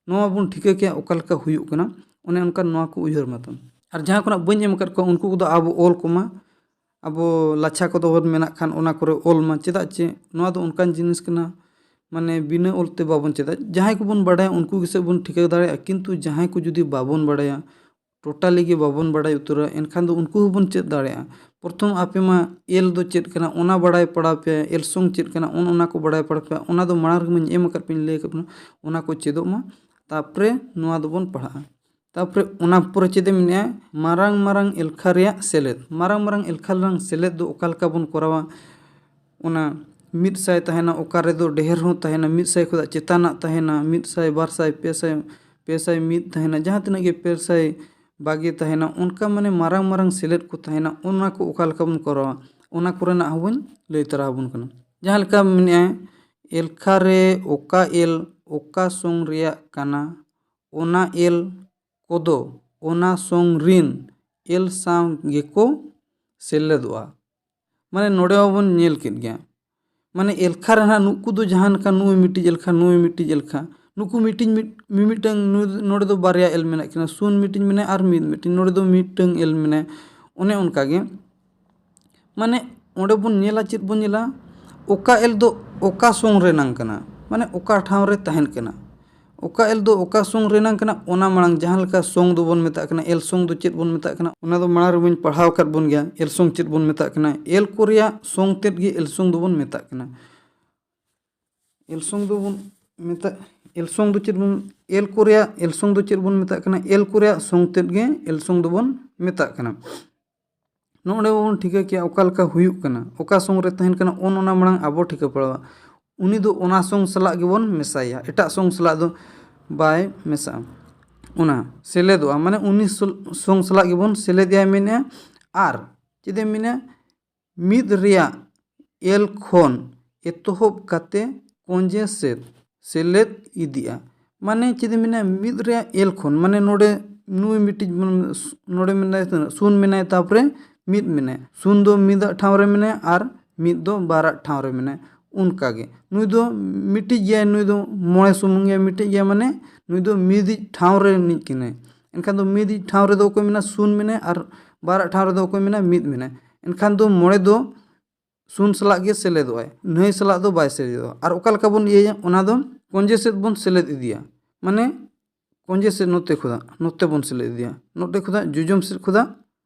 ᱱᱚᱣᱟ ᱵᱚᱱ ᱴᱷᱤᱠᱟᱹ ᱠᱮᱭᱟ ᱚᱠᱟ ᱞᱮᱠᱟ ᱦᱩᱭᱩᱜ ᱠᱟᱱᱟ, ᱚᱱᱮ ᱚᱱᱠᱟ ᱱᱚᱣᱟ ᱠᱚ ᱩᱭᱦᱟᱹᱨ ᱢᱟᱛᱟᱢ᱾ ᱟᱨ ᱡᱟᱦᱟᱸ ᱠᱷᱚᱱᱟᱜ ᱵᱟᱹᱧ ᱮᱢ ᱟᱠᱟᱫ ᱠᱚᱣᱟ, ᱩᱱᱠᱩ ᱠᱚᱫᱚ ᱟᱵᱚ ᱚᱞ ᱠᱚᱢᱟ, ᱟᱵᱚ ᱞᱟᱪᱷᱟ ᱠᱚᱫᱚ ᱵᱚᱱ ᱢᱮᱱᱟᱜ ᱠᱷᱟᱱ ᱚᱱᱟ ᱠᱚᱨᱮ ᱚᱞ ᱢᱟ᱾ ᱪᱮᱫᱟᱜ ᱪᱮ ᱱᱚᱣᱟ ᱫᱚ ᱚᱱᱠᱟᱱ ᱡᱤᱱᱤᱥ ᱠᱟᱱᱟ, ᱢᱟᱱᱮ ᱵᱤᱱᱟᱹ ᱚᱞ ᱛᱮ ᱵᱟᱵᱚᱱ ᱪᱮᱫᱟ᱾ ᱡᱟᱦᱟᱸᱭ ᱠᱚᱵᱚᱱ ᱵᱟᱰᱟᱭᱟ ᱩᱱᱠᱩ ᱜᱮᱥᱮ ᱵᱚᱱ ᱴᱷᱤᱠᱟᱹ ᱫᱟᱲᱮᱭᱟᱜᱼᱟ, ᱠᱤᱱᱛᱩ ᱡᱟᱦᱟᱸᱭ ᱠᱚ ᱡᱩᱫᱤ ᱵᱟᱵᱚᱱ ᱵᱟᱰᱟᱭᱟ, ᱴᱳᱴᱟᱞᱤ ᱜᱮ ᱵᱟᱵᱚᱱ ᱵᱟᱰᱟᱭ ᱩᱛᱟᱹᱨᱟ, ᱮᱱᱠᱷᱟᱱ ᱫᱚ ᱩᱱᱠᱩ ᱦᱚᱸᱵᱚᱱ ᱪᱮᱫ ᱫᱟᱲᱮᱭᱟᱜᱼᱟ᱾ ᱯᱨᱚᱛᱷᱚᱢ ᱟᱯᱮ ᱢᱟ ᱮᱞ ᱫᱚ ᱪᱮᱫ ᱠᱟᱱᱟ ᱚᱱᱟ ᱵᱟᱰᱟᱭ ᱯᱟᱲᱟᱣ ᱯᱮ, ᱮᱞ ᱥᱚᱝ ᱪᱮᱫ ᱠᱟᱱᱟ ᱚᱱ ᱚᱱᱟ ᱠᱚ ᱵᱟᱰᱟᱭ ᱯᱟᱲᱟᱣ ᱯᱮ᱾ ᱚᱱᱟ ᱫᱚ ᱢᱟᱲᱟᱝ ᱨᱮᱜᱮ ᱢᱟᱧ ᱮᱢ ᱟᱠᱟᱫ ᱯᱮ, ᱞᱟᱹᱭ ᱟᱠᱟᱫ ᱵᱚᱱᱟ, ᱚᱱᱟ ᱠᱚ ᱪᱮᱫᱚᱜ ᱢᱟ᱾ ᱛᱟᱨᱯᱚᱨᱮ ᱱᱚᱣᱟ ᱫᱚᱵᱚᱱ ᱯᱟᱲᱦᱟᱜᱼᱟ᱾ ᱛᱟᱨᱯᱚᱨᱮ ᱚᱱᱟ ᱯᱚᱨᱮ ᱪᱮᱫ ᱮ ᱢᱮᱱᱮᱜᱼᱟ? ᱢᱟᱨᱟᱝ ᱢᱟᱨᱟᱝ ᱮᱞᱠᱷᱟ ᱨᱮᱭᱟᱜ ᱥᱮᱞᱮᱫ᱾ ᱢᱟᱨᱟᱝ ᱢᱟᱨᱟᱝ ᱮᱞᱠᱷᱟ ᱨᱮᱱᱟᱜ ᱥᱮᱞᱮᱫ ᱫᱚ ᱚᱠᱟ ᱞᱮᱠᱟ ᱵᱚᱱ ᱠᱚᱨᱟᱣᱟ? ᱚᱱᱟ ᱢᱤᱫ ᱥᱟᱭ ᱛᱟᱦᱮᱱᱟ, ᱚᱠᱟ ᱨᱮᱫᱚ ᱰᱷᱮᱨ ᱦᱚᱸ ᱛᱟᱦᱮᱱᱟ, ᱢᱤᱫ ᱥᱟᱭ ᱠᱷᱚᱱᱟᱜ ᱪᱮᱛᱟᱱᱟᱜ ᱛᱟᱦᱮᱱᱟ, ᱢᱤᱫ ᱥᱟᱭ, ᱵᱟᱨ ᱥᱟᱭ, ᱯᱮ ᱥᱟᱭ, ᱯᱮ ᱥᱟᱭ ᱢᱤᱫ ᱛᱟᱦᱮᱱᱟ, ᱡᱟᱦᱟᱸ ᱛᱤᱱᱟᱹᱜ ᱜᱮ ᱯᱮ ᱥᱟᱭ ᱵᱟᱜᱮ ᱛᱟᱦᱮᱱᱟ, ᱚᱱᱠᱟ ᱢᱟᱱᱮ ᱢᱟᱨᱟᱝ ᱢᱟᱨᱟᱝ ᱥᱮᱞᱮᱫ ᱠᱚ ᱛᱟᱦᱮᱱᱟ, ᱚᱱᱟ ᱠᱚ ᱚᱠᱟ ᱞᱮᱠᱟ ᱵᱚᱱ ᱠᱚᱨᱟᱣᱟ, ᱚᱱᱟ ᱠᱚᱨᱮᱱᱟᱜ ᱦᱚᱸᱵᱚᱱ ᱞᱟᱹᱭ ᱛᱟᱨᱟ ᱟᱵᱚᱱ ᱠᱟᱱᱟ᱾ ᱡᱟᱦᱟᱸ ᱞᱮᱠᱟ ᱢᱮᱱᱮᱜᱼᱟ, ᱮᱞᱠᱷᱟ ᱨᱮ ᱚᱠᱟ ᱮᱞ ᱚᱠᱟ ᱥᱚᱝ ᱨᱮᱭᱟᱜ ᱠᱟᱱᱟ, ᱚᱱᱟ ᱮᱞ ᱠᱚᱫᱚ ᱚᱱᱟ ᱥᱚᱝ ᱨᱤᱱ ᱮᱞ ᱥᱟᱶ ᱜᱮᱠᱚ ᱥᱮᱞᱮᱫᱚᱜᱼᱟ᱾ ᱢᱟᱱᱮ ᱱᱚᱰᱮ ᱦᱚᱸᱵᱚᱱ ᱧᱮᱞ ᱠᱮᱫ ᱜᱮᱭᱟ, ᱢᱟᱱᱮ ᱮᱞᱠᱷᱟ ᱨᱮ ᱱᱟᱦᱟᱜ ᱱᱩᱠᱩ ᱫᱚ ᱡᱟᱦᱟᱸ ᱞᱮᱠᱟ ᱱᱩᱭ ᱢᱤᱫᱴᱤᱡ ᱮᱞᱠᱷᱟ, ᱱᱩᱭ ᱢᱤᱫᱴᱤᱡ ᱮᱞᱠᱷᱟ, ᱱᱩᱠᱩ ᱢᱤᱫᱴᱤᱡ ᱢᱤᱫ ᱢᱤᱢᱤᱫᱴᱟᱝ ᱱᱩᱭ, ᱱᱚᱰᱮ ᱫᱚ ᱵᱟᱨᱭᱟ ᱮᱞ ᱢᱮᱱᱟᱜ ᱠᱤᱱᱟ, ᱥᱩᱱ ᱢᱤᱫᱴᱤᱡ ᱢᱮᱱᱟᱭᱟ ᱟᱨ ᱢᱤᱫ ᱢᱤᱫᱴᱤᱡ, ᱱᱚᱰᱮ ᱫᱚ ᱢᱤᱫᱴᱟᱝ ᱮᱞ ᱢᱮᱱᱟᱭᱟ᱾ ᱚᱱᱮ ᱚᱱᱠᱟ ᱜᱮ ᱢᱟᱱᱮ ᱚᱸᱰᱮ ᱵᱚᱱ ᱧᱮᱞᱟ, ᱪᱮᱫ ᱵᱚᱱ ᱧᱮᱞᱟ? ᱚᱠᱟ ᱮᱞ ᱫᱚ ᱚᱠᱟ ᱥᱚᱝ ᱨᱮᱱᱟᱝ ᱠᱟᱱᱟ, ᱢᱟᱱᱮ ᱚᱠᱟ ᱴᱷᱟᱶ ᱨᱮ ᱛᱟᱦᱮᱱ ᱠᱟᱱᱟ᱾ ᱚᱠᱟ ᱮᱞ ᱫᱚ ᱚᱠᱟ ᱥᱚᱝ ᱨᱮᱱᱟᱝ ᱠᱟᱱᱟ, ᱚᱱᱟ ᱢᱟᱲᱟᱝ ᱡᱟᱦᱟᱸ ᱞᱮᱠᱟ ᱥᱚᱝ ᱫᱚᱵᱚᱱ ᱢᱮᱛᱟᱜ ᱠᱟᱱᱟ, ᱮᱞ ᱥᱚᱝ ᱫᱚ ᱪᱮᱫ ᱵᱚᱱ ᱢᱮᱛᱟᱜ ᱠᱟᱱᱟ, ᱚᱱᱟ ᱫᱚ ᱢᱟᱲᱟᱝ ᱨᱮᱵᱚᱱ ᱯᱟᱲᱦᱟᱣ ᱟᱠᱟᱫ ᱵᱚᱱ ᱜᱮᱭᱟ, ᱮᱞ ᱥᱚᱝ ᱪᱮᱫ ᱵᱚᱱ ᱢᱮᱛᱟᱜ ᱠᱟᱱᱟ᱾ ᱮᱞ ᱠᱚ ᱨᱮᱭᱟᱜ ᱥᱚᱝ ᱛᱮᱫ ᱜᱮ ᱮᱞ ᱥᱚᱝ ᱫᱚᱵᱚᱱ ᱢᱮᱛᱟᱜ ᱠᱟᱱᱟ᱾ ᱮᱞ ᱥᱚᱝ ᱫᱚᱵᱚᱱ ᱢᱮᱛᱟᱜ, ᱮᱞ ᱥᱚᱝ ᱫᱚ ᱪᱮᱫ ᱵᱚᱱ, ᱮᱞ ᱠᱚ ᱨᱮᱭᱟᱜ ᱮᱞ ᱥᱚᱝ ᱫᱚ ᱪᱮᱫ ᱵᱚᱱ ᱢᱮᱛᱟᱜ ᱠᱟᱱᱟ? ᱮᱞ ᱠᱚ ᱨᱮᱭᱟᱜ ᱥᱚᱝ ᱛᱮᱫ ᱜᱮ ᱮᱞ ᱥᱚᱝ ᱫᱚᱵᱚᱱ ᱢᱮᱛᱟᱜ ᱠᱟᱱᱟ᱾ ᱱᱚᱰᱮ ᱵᱚᱱ ᱴᱷᱤᱠᱟᱹ ᱠᱮᱜᱼᱟ ᱚᱠᱟ ᱞᱮᱠᱟ ᱦᱩᱭᱩᱜ ᱠᱟᱱᱟ, ᱚᱠᱟ ᱥᱚᱝ ᱨᱮ ᱛᱟᱦᱮᱱ ᱠᱟᱱᱟ, ᱚᱱ ᱚᱱᱟ ᱢᱟᱲᱟᱝ ᱟᱵᱚ ᱴᱷᱤᱠᱟᱹ ᱯᱟᱲᱟᱣᱟ᱾ ᱩᱱᱤ ᱫᱚ ᱚᱱᱟ ᱥᱚᱝ ᱥᱟᱞᱟᱜ ᱜᱮᱵᱚᱱ ᱢᱮᱥᱟᱭᱟ, ᱮᱴᱟᱜ ᱥᱚᱝ ᱥᱟᱞᱟᱜ ᱫᱚ ᱵᱟᱭ ᱢᱮᱥᱟᱜᱼᱟ᱾ ᱚᱱᱟ ᱥᱮᱞᱮᱫᱚᱜᱼᱟ, ᱢᱟᱱᱮ ᱩᱱᱤ ᱥᱚᱝ ᱥᱟᱞᱟᱜ ᱜᱮᱵᱚᱱ ᱥᱮᱞᱮᱫᱮᱭᱟ ᱢᱮᱱᱮᱫᱼᱟ᱾ ᱟᱨ ᱪᱮᱫ ᱮ ᱢᱮᱱᱟ, ᱢᱤᱫ ᱨᱮᱭᱟᱜ ᱮᱞ ᱠᱷᱚᱱ ᱮᱛᱚᱦᱚᱵ ᱠᱟᱛᱮ ᱠᱚᱸᱡᱮ ᱥᱮᱫ ᱥᱮᱞᱮᱫ ᱤᱫᱤᱜᱼᱟ᱾ ᱢᱟᱱᱮ ᱪᱮᱫ ᱮ ᱢᱮᱱᱟ, ᱢᱤᱫ ᱨᱮᱭᱟᱜ ᱮᱞ ᱠᱷᱚᱱ, ᱢᱟᱱᱮ ᱱᱚᱰᱮ ᱱᱩᱭ ᱢᱤᱫᱴᱤᱡ ᱵᱚᱱ, ᱱᱚᱰᱮ ᱢᱮᱱᱟᱭ ᱛᱤᱱᱟᱹᱜ? ᱥᱩᱱ ᱢᱮᱱᱟᱭ, ᱛᱟᱨᱯᱚᱨᱮ ᱢᱤᱫ ᱢᱮᱱᱟᱭᱟ᱾ ᱥᱩᱱ ᱫᱚ ᱢᱤᱫᱟᱜ ᱴᱷᱟᱶ ᱨᱮ ᱢᱮᱱᱟᱭᱟ ᱟᱨ ᱢᱤᱫ ᱫᱚ ᱵᱟᱨᱟᱜ ᱴᱷᱟᱶ ᱨᱮ ᱢᱮᱱᱟᱭᱟ᱾ ᱚᱱᱠᱟᱜᱮ ᱱᱩᱭ ᱫᱚ ᱢᱤᱫᱴᱤᱡ ᱜᱮᱭᱟᱭ, ᱱᱩᱭ ᱫᱚ ᱢᱚᱬᱮ ᱥᱩᱢᱩᱝ ᱜᱮᱭᱟᱭ, ᱢᱤᱫᱴᱤᱡ ᱜᱮᱭᱟᱭ, ᱢᱟᱱᱮ ᱱᱩᱭ ᱫᱚ ᱢᱤᱫᱤᱡ ᱴᱷᱟᱶ ᱨᱮ ᱨᱤᱱᱤᱡ ᱠᱟᱱᱟᱭ᱾ ᱮᱱᱠᱷᱟᱱ ᱫᱚ ᱢᱤᱫᱤᱡ ᱴᱷᱟᱶ ᱨᱮᱫᱚ ᱚᱠᱚᱭ ᱢᱮᱱᱟᱜᱼᱟ? ᱥᱩᱱ ᱢᱮᱱᱟᱭᱟ᱾ ᱟᱨ ᱵᱟᱨᱟᱜ ᱴᱷᱟᱶ ᱨᱮᱫᱚ ᱚᱠᱚᱭ ᱢᱮᱱᱟᱭᱟ? ᱢᱤᱫ ᱢᱮᱱᱟᱭᱟ᱾ ᱮᱱᱠᱷᱟᱱ ᱫᱚ ᱢᱚᱬᱮ ᱫᱚ ᱥᱩᱱ ᱥᱟᱞᱟᱜ ᱜᱮ ᱥᱮᱞᱮᱫᱚᱜᱼᱟᱭ, ᱱᱟᱹᱭ ᱥᱟᱞᱟᱜ ᱫᱚ ᱵᱟᱭ ᱥᱮᱞᱮᱫᱚᱜᱼᱟ᱾ ᱟᱨ ᱚᱠᱟ ᱞᱮᱠᱟ ᱵᱚᱱ ᱤᱭᱟᱹᱭᱟ? ᱚᱱᱟ ᱫᱚ ᱠᱚᱸᱡᱮ ᱥᱮᱫ ᱵᱚᱱ ᱥᱮᱞᱮᱫ ᱤᱫᱤᱭᱟ, ᱢᱟᱱᱮ ᱠᱚᱸᱡᱮ ᱥᱮᱫ ᱱᱚᱛᱮ ᱠᱷᱚᱱᱟᱜ ᱱᱚᱛᱮ ᱵᱚᱱ ᱥᱮᱞᱮᱫ ᱤᱫᱤᱭᱟ, ᱱᱚᱛᱮ ᱠᱷᱚᱱᱟᱜ ᱡᱚᱡᱚᱢ ᱥᱮᱫ ᱠᱷᱚᱱᱟᱜ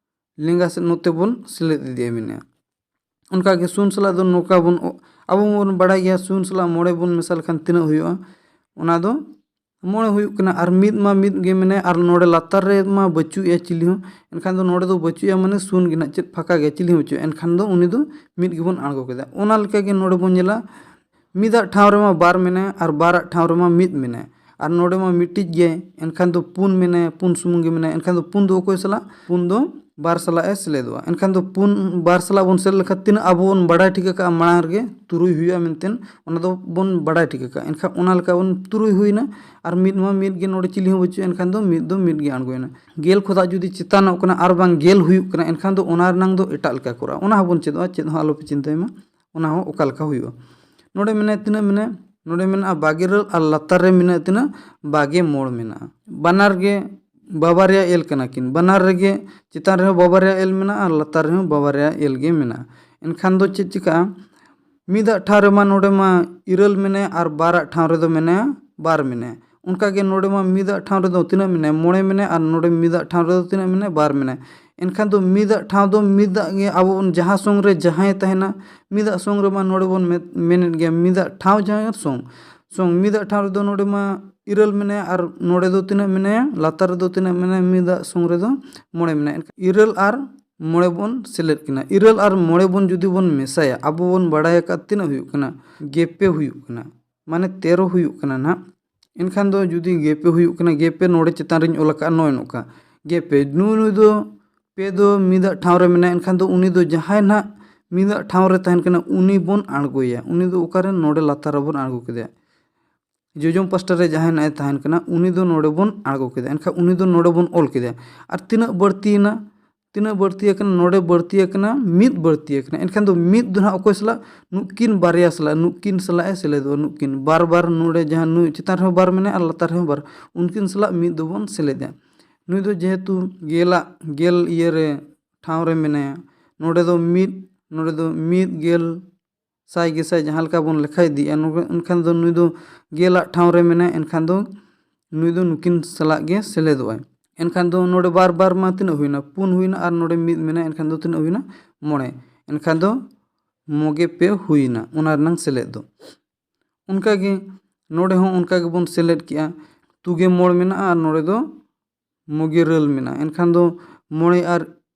ᱞᱮᱸᱜᱟ ᱥᱮᱫ ᱱᱚᱛᱮ ᱵᱚᱱ ᱥᱮᱞᱮᱫ ᱤᱫᱤᱭᱟ ᱢᱮᱱᱮᱫᱼᱟ᱾ ᱚᱱᱠᱟᱜᱮ ᱥᱩᱱ ᱥᱟᱞᱟᱜ ᱫᱚ ᱱᱚᱝᱠᱟ ᱵᱚᱱ, ᱟᱵᱚ ᱵᱚᱱ ᱵᱟᱲᱟᱭ ᱜᱮᱭᱟ ᱥᱩᱱ ᱥᱟᱞᱟᱜ ᱢᱚᱬᱮ ᱵᱚᱱ ᱢᱮᱥᱟ ᱞᱮᱠᱷᱟᱱ ᱛᱤᱱᱟᱹᱜ ᱦᱩᱭᱩᱜᱼᱟ? ᱚᱱᱟ ᱫᱚ ᱢᱚᱬᱮ ᱦᱩᱭᱩᱜ ᱠᱟᱱᱟ᱾ ᱟᱨ ᱢᱤᱫ ᱢᱟ ᱢᱤᱫ ᱜᱮ ᱢᱮᱱᱟᱭᱟ, ᱟᱨ ᱱᱚᱰᱮ ᱞᱟᱛᱟᱨ ᱨᱮ ᱢᱟ ᱵᱟᱹᱪᱩᱜᱼᱟ ᱪᱤᱞᱤ ᱦᱚᱸ᱾ ᱮᱱᱠᱷᱟᱱ ᱫᱚ ᱱᱚᱰᱮ ᱫᱚ ᱵᱟᱹᱪᱩᱜᱼᱟ, ᱢᱟᱱᱮ ᱥᱩᱱ ᱜᱮ ᱱᱟᱦᱟᱜ, ᱪᱮᱫ ᱯᱷᱟᱸᱠᱟ ᱜᱮᱭᱟ, ᱪᱤᱞᱤ ᱦᱚᱸ ᱵᱟᱹᱪᱩᱜᱼᱟ᱾ ᱮᱱᱠᱷᱟᱱ ᱫᱚ ᱩᱱᱤ ᱫᱚ ᱢᱤᱫ ᱜᱮᱵᱚᱱ ᱟᱬᱜᱚ ᱠᱮᱫᱟ᱾ ᱚᱱᱟ ᱞᱮᱠᱟᱜᱮ ᱱᱚᱰᱮ ᱵᱚᱱ ᱧᱮᱞᱟ, ᱢᱤᱫᱟᱜ ᱴᱷᱟᱶ ᱨᱮᱢᱟ ᱵᱟᱨ ᱢᱮᱱᱟᱭᱟ ᱟᱨ ᱵᱟᱨᱟᱜ ᱴᱷᱟᱶ ᱨᱮᱢᱟ ᱢᱤᱫ ᱢᱮᱱᱟᱭᱟ, ᱟᱨ ᱱᱚᱰᱮ ᱢᱟ ᱢᱤᱫᱴᱤᱡ ᱜᱮᱭᱟᱭ, ᱮᱱᱠᱷᱟᱱ ᱫᱚ ᱯᱩᱱ ᱢᱮᱱᱟᱭᱟ, ᱯᱩᱱ ᱥᱩᱢᱩᱝ ᱜᱮ ᱢᱮᱱᱟᱭᱟ᱾ ᱮᱱᱠᱷᱟᱱ ᱫᱚ ᱯᱩᱱ ᱫᱚ ᱚᱠᱚᱭ ᱥᱟᱞᱟᱜ? ᱯᱩᱱ ᱫᱚ ᱵᱟᱨ ᱥᱟᱞᱟᱜ ᱮ ᱥᱮᱞᱮᱫᱚᱜᱼᱟ᱾ ᱮᱱᱠᱷᱟᱱ ᱫᱚ ᱯᱩᱱ ᱵᱟᱨ ᱥᱟᱞᱟᱜ ᱵᱚᱱ ᱥᱮᱞᱮᱫ ᱞᱮᱠᱷᱟᱱ ᱛᱤᱱᱟᱹᱜ ᱟᱵᱚ ᱵᱚᱱ ᱵᱟᱲᱟᱭ ᱴᱷᱤᱠ ᱟᱠᱟᱫᱼᱟ ᱢᱟᱲᱟᱝ ᱨᱮᱜᱮ ᱛᱩᱨᱩᱭ ᱦᱩᱭᱩᱜᱼᱟ ᱢᱮᱱᱛᱮ, ᱚᱱᱟ ᱫᱚ ᱵᱚᱱ ᱵᱟᱲᱟᱭ ᱴᱷᱤᱠ ᱟᱠᱟᱫᱼᱟ᱾ ᱮᱱᱠᱷᱟᱱ ᱚᱱᱟ ᱞᱮᱠᱟ ᱵᱚᱱ ᱛᱩᱨᱩᱭ ᱦᱩᱭᱱᱟ, ᱟᱨ ᱢᱤᱫ ᱢᱟ ᱢᱤᱫ ᱜᱮ, ᱱᱚᱰᱮ ᱪᱤᱞᱤ ᱦᱚᱸ ᱵᱟᱹᱪᱩᱜᱼᱟ, ᱮᱱᱠᱷᱟᱱ ᱫᱚ ᱢᱤᱫ ᱫᱚ ᱢᱤᱫ ᱜᱮ ᱟᱬᱜᱚᱭᱮᱱᱟ᱾ ᱜᱮᱞ ᱠᱷᱚᱱᱟᱜ ᱡᱩᱫᱤ ᱪᱮᱛᱟᱱᱚᱜ ᱠᱟᱱᱟ ᱟᱨ ᱵᱟᱝ ᱜᱮᱞ ᱦᱩᱭᱩᱜ ᱠᱟᱱᱟ, ᱮᱱᱠᱷᱟᱱ ᱫᱚ ᱚᱱᱟ ᱨᱮᱱᱟᱝ ᱫᱚ ᱮᱴᱟᱜ ᱞᱮᱠᱟ ᱠᱚᱨᱟᱜᱼᱟ᱾ ᱚᱱᱟ ᱦᱚᱸᱵᱚᱱ ᱪᱮᱫᱚᱜᱼᱟ, ᱪᱮᱫ ᱦᱚᱸ ᱟᱞᱚᱯᱮ ᱪᱤᱱᱛᱟᱹᱭ ᱢᱟ᱾ ᱚᱱᱟ ᱦᱚᱸ ᱚᱠᱟ ᱞᱮᱠᱟ ᱦᱩᱭᱩᱜᱼᱟ? ᱱᱚᱰᱮ ᱢᱮᱱᱟᱭᱟ ᱛᱤᱱᱟᱹᱜ ᱢᱮᱱᱟᱭᱟ? ᱱᱚᱰᱮ ᱢᱮᱱᱟᱜᱼᱟ ᱵᱟᱜᱮ ᱤᱨᱟᱹᱞ ᱟᱨ ᱞᱟᱛᱟᱨ ᱨᱮ ᱢᱮᱱᱟᱜᱼᱟ ᱛᱤᱱᱟᱹᱜ? ᱵᱟᱜᱮ ᱢᱚᱬ ᱢᱮᱱᱟᱜᱼᱟ᱾ ᱵᱟᱱᱟᱨ ᱜᱮ ᱵᱟᱵᱟ ᱨᱮᱭᱟᱜ ᱮᱞ ᱠᱟᱱᱟ ᱠᱤᱱ, ᱵᱟᱱᱟᱨ ᱨᱮᱜᱮ ᱪᱮᱛᱟᱱ ᱨᱮᱦᱚᱸ ᱵᱟᱵᱟ ᱨᱮᱭᱟᱜ ᱮᱞ ᱢᱮᱱᱟᱜᱼᱟ ᱟᱨ ᱞᱟᱛᱟᱨ ᱨᱮᱦᱚᱸ ᱵᱟᱵᱟ ᱨᱮᱭᱟᱜ ᱮᱞ ᱜᱮ ᱢᱮᱱᱟᱜᱼᱟ᱾ ᱮᱱᱠᱷᱟᱱ ᱫᱚ ᱪᱮᱫ ᱪᱤᱠᱟᱹᱜᱼᱟ? ᱢᱤᱫᱟᱜ ᱴᱷᱟᱶ ᱨᱮᱢᱟ ᱱᱚᱰᱮ ᱢᱟ ᱤᱨᱟᱹᱞ ᱢᱮᱱᱟᱭᱟ ᱟᱨ ᱵᱟᱨᱟᱜ ᱴᱷᱟᱶ ᱨᱮᱫᱚ ᱢᱮᱱᱟᱭᱟ ᱵᱟᱨ ᱢᱮᱱᱟᱭᱟ᱾ ᱚᱱᱠᱟᱜᱮ ᱱᱚᱰᱮ ᱢᱟ ᱢᱤᱫᱟᱜ ᱴᱷᱟᱶ ᱨᱮᱫᱚ ᱛᱤᱱᱟᱹᱜ ᱢᱮᱱᱟᱭᱟ? ᱢᱚᱬᱮ ᱢᱮᱱᱟᱭᱟ᱾ ᱟᱨ ᱱᱚᱰᱮ ᱢᱤᱫᱟᱜ ᱴᱷᱟᱶ ᱨᱮᱫᱚ ᱛᱤᱱᱟᱹᱜ ᱢᱮᱱᱟᱭᱟ? ᱵᱟᱨ ᱢᱮᱱᱟᱭᱟ᱾ ᱮᱱᱠᱷᱟᱱ ᱫᱚ ᱢᱤᱫᱟᱜ ᱴᱷᱟᱶ ᱫᱚ ᱢᱤᱫᱟᱜ ᱜᱮ ᱟᱵᱚ ᱵᱚᱱ ᱡᱟᱦᱟᱸ ᱥᱚᱝ ᱨᱮ ᱡᱟᱦᱟᱸᱭ ᱛᱟᱦᱮᱱᱟ, ᱢᱤᱫᱟᱜ ᱥᱚᱝ ᱨᱮᱢᱟ ᱱᱚᱰᱮ ᱵᱚᱱ ᱢᱮ-, ᱢᱮᱱᱮᱫ ᱜᱮᱭᱟ, ᱢᱤᱫᱟᱜ ᱴᱷᱟᱶ ᱡᱟᱦᱟᱸ ᱥᱚᱝ, ᱥᱚᱝ ᱢᱤᱫᱟᱜ ᱴᱷᱟᱶ ᱨᱮᱫᱚ ᱱᱚᱰᱮ ᱢᱟ ᱤᱨᱟᱹᱞ ᱢᱮᱱᱟᱭᱟ ᱟᱨ ᱱᱚᱰᱮ ᱫᱚ ᱛᱤᱱᱟᱹᱜ ᱢᱮᱱᱟᱭᱟ? ᱞᱟᱛᱟᱨ ᱨᱮᱫᱚ ᱛᱤᱱᱟᱹᱜ ᱢᱮᱱᱟᱭᱟ? ᱢᱤᱫᱟᱜ ᱥᱚᱝ ᱨᱮᱫᱚ ᱢᱚᱬᱮ ᱢᱮᱱᱟᱭᱟ᱾ ᱮᱱᱠᱷᱟᱱ ᱤᱨᱟᱹᱞ ᱟᱨ ᱢᱚᱬᱮ ᱵᱚᱱ ᱥᱮᱞᱮᱫ ᱠᱤᱱᱟ᱾ ᱤᱨᱟᱹᱞ ᱟᱨ ᱢᱚᱬᱮ ᱵᱚᱱ ᱡᱩᱫᱤ ᱵᱚᱱ ᱢᱮᱥᱟᱭᱟ, ᱟᱵᱚ ᱵᱚᱱ ᱵᱟᱲᱟᱭ ᱟᱠᱟᱫ ᱛᱤᱱᱟᱹᱜ ᱦᱩᱭᱩᱜ ᱠᱟᱱᱟ? ᱜᱮᱯᱮ ᱦᱩᱭᱩᱜ ᱠᱟᱱᱟ, ᱢᱟᱱᱮ ᱛᱮᱨᱚ ᱦᱩᱭᱩᱜ ᱠᱟᱱᱟ ᱱᱟᱦᱟᱜ᱾ ᱮᱱᱠᱷᱟᱱ ᱫᱚ ᱡᱩᱫᱤ ᱜᱮᱯᱮ ᱦᱩᱭᱩᱜ ᱠᱟᱱᱟ, ᱜᱮᱯᱮ ᱱᱚᱰᱮ ᱪᱮᱛᱟᱱ ᱨᱤᱧ ᱚᱞ ᱟᱠᱟᱫᱼᱟ ᱱᱚᱜᱼᱚᱭ ᱱᱚᱝᱠᱟ, ᱜᱮᱯᱮ ᱱᱩᱭ ᱱᱩᱭ ᱫᱚ ᱯᱮ ᱫᱚ ᱢᱤᱫᱟᱜ ᱴᱷᱟᱶ ᱨᱮ ᱢᱮᱱᱟᱭᱟ, ᱮᱱᱠᱷᱟᱱ ᱫᱚ ᱩᱱᱤ ᱫᱚ ᱡᱟᱦᱟᱸᱭ ᱱᱟᱦᱟᱜ ᱢᱤᱫᱟᱜ ᱴᱷᱟᱶ ᱨᱮ ᱛᱟᱦᱮᱱ ᱠᱟᱱᱟ ᱩᱱᱤ ᱵᱚᱱ ᱟᱬᱜᱚᱭᱟ᱾ ᱩᱱᱤ ᱫᱚ ᱚᱠᱟᱨᱮ? ᱱᱚᱰᱮ ᱞᱟᱛᱟᱨ ᱨᱮᱵᱚᱱ ᱟᱬᱜᱚ ᱠᱮᱫᱮᱭᱟ᱾ ᱡᱚᱡᱚᱢ ᱯᱟᱥᱴᱟ ᱨᱮ ᱡᱟᱦᱟᱸᱭ ᱱᱟᱜ ᱮ ᱛᱟᱦᱮᱱ ᱠᱟᱱᱟ ᱩᱱᱤ ᱫᱚ ᱱᱚᱰᱮ ᱵᱚᱱ ᱟᱬᱜᱚ ᱠᱮᱫᱟ, ᱮᱱᱠᱷᱟᱱ ᱩᱱᱤ ᱫᱚ ᱱᱚᱰᱮ ᱵᱚᱱ ᱚᱞ ᱠᱮᱫᱟ᱾ ᱟᱨ ᱛᱤᱱᱟᱹᱜ ᱵᱟᱹᱲᱛᱤᱭᱮᱱᱟ? ᱛᱤᱱᱟᱹᱜ ᱵᱟᱹᱲᱛᱤ ᱟᱠᱟᱱᱟ? ᱱᱚᱰᱮ ᱵᱟᱹᱲᱛᱤ ᱟᱠᱟᱱᱟ, ᱢᱤᱫ ᱵᱟᱹᱲᱛᱤ ᱟᱠᱟᱱᱟ᱾ ᱮᱱᱠᱷᱟᱱ ᱫᱚ ᱢᱤᱫ ᱫᱚ ᱱᱟᱦᱟᱜ ᱚᱠᱚᱭ ᱥᱟᱞᱟᱜ? ᱱᱩᱠᱤᱱ ᱵᱟᱨᱭᱟ ᱥᱟᱞᱟᱜ, ᱱᱩᱠᱤᱱ ᱥᱟᱞᱟᱜ ᱮ ᱥᱮᱞᱮᱫᱚᱜᱼᱟ᱾ ᱱᱩᱠᱤᱱ ᱵᱟᱨ ᱵᱟᱨ ᱱᱚᱰᱮ ᱡᱟᱦᱟᱸ ᱱᱩᱭ ᱪᱮᱛᱟᱱ ᱨᱮᱦᱚᱸ ᱵᱟᱨ ᱢᱮᱱᱟᱭᱟ ᱟᱨ ᱞᱟᱛᱟᱨ ᱨᱮᱦᱚᱸ ᱵᱟᱨ, ᱩᱱᱠᱤᱱ ᱥᱟᱞᱟᱜ ᱢᱤᱫ ᱫᱚᱵᱚᱱ ᱥᱮᱞᱮᱫᱟ᱾ ᱱᱩᱭ ᱫᱚ ᱡᱮᱦᱮᱛᱩ ᱜᱮᱞᱟᱜ ᱜᱮᱞ ᱤᱭᱟᱹ ᱨᱮ ᱴᱷᱟᱶ ᱨᱮ ᱢᱮᱱᱟᱭᱟ, ᱱᱚᱰᱮ ᱫᱚ ᱢᱤᱫ, ᱱᱚᱰᱮ ᱫᱚ ᱢᱤᱫ ᱜᱮᱞ ᱥᱟᱭ ᱜᱮᱥᱟᱭ ᱡᱟᱦᱟᱸ ᱞᱮᱠᱟ ᱵᱚᱱ ᱞᱮᱠᱷᱟ ᱤᱫᱤᱭᱮᱫᱼᱟ, ᱱᱚᱰᱮ ᱮᱱᱠᱷᱟᱱ ᱫᱚ ᱱᱩᱭ ᱫᱚ ᱜᱮᱞᱟᱜ ᱴᱷᱟᱶ ᱨᱮ ᱢᱮᱱᱟᱭᱟ, ᱮᱱᱠᱷᱟᱱ ᱫᱚ ᱱᱩᱭ ᱫᱚ ᱱᱩᱠᱤᱱ ᱥᱟᱞᱟᱜ ᱜᱮ ᱥᱮᱞᱮᱫᱚᱜᱼᱟᱭ᱾ ᱮᱱᱠᱷᱟᱱ ᱫᱚ ᱱᱚᱰᱮ ᱵᱟᱨ ᱵᱟᱨ ᱢᱟ ᱛᱤᱱᱟᱹᱜ ᱦᱩᱭᱱᱟ? ᱯᱩᱱ ᱦᱩᱭᱱᱟ᱾ ᱟᱨ ᱱᱚᱰᱮ ᱢᱤᱫ ᱢᱮᱱᱟᱭᱟ, ᱮᱱᱠᱷᱟᱱ ᱫᱚ ᱛᱤᱱᱟᱹᱜ ᱦᱩᱭᱱᱟ? ᱢᱚᱬᱮ᱾ ᱮᱱᱠᱷᱟᱱ ᱫᱚ ᱢᱚᱜᱮ ᱯᱮ ᱦᱩᱭᱱᱟ ᱚᱱᱟ ᱨᱮᱱᱟᱝ ᱥᱮᱞᱮᱫ ᱫᱚ᱾ ᱚᱱᱠᱟᱜᱮ ᱱᱚᱰᱮ ᱦᱚᱸ ᱚᱱᱠᱟ ᱜᱮᱵᱚᱱ ᱥᱮᱞᱮᱫ ᱠᱮᱜᱼᱟ᱾ ᱛᱩᱜᱮ ᱢᱚᱬ ᱢᱮᱱᱟᱜᱼᱟ ᱟᱨ ᱱᱚᱰᱮ ᱫᱚ ᱢᱚᱜᱮ ᱨᱟᱹᱞ ᱢᱮᱱᱟᱜᱼᱟ᱾ ᱮᱱᱠᱷᱟᱱ ᱫᱚ ᱢᱚᱬᱮ ᱟᱨ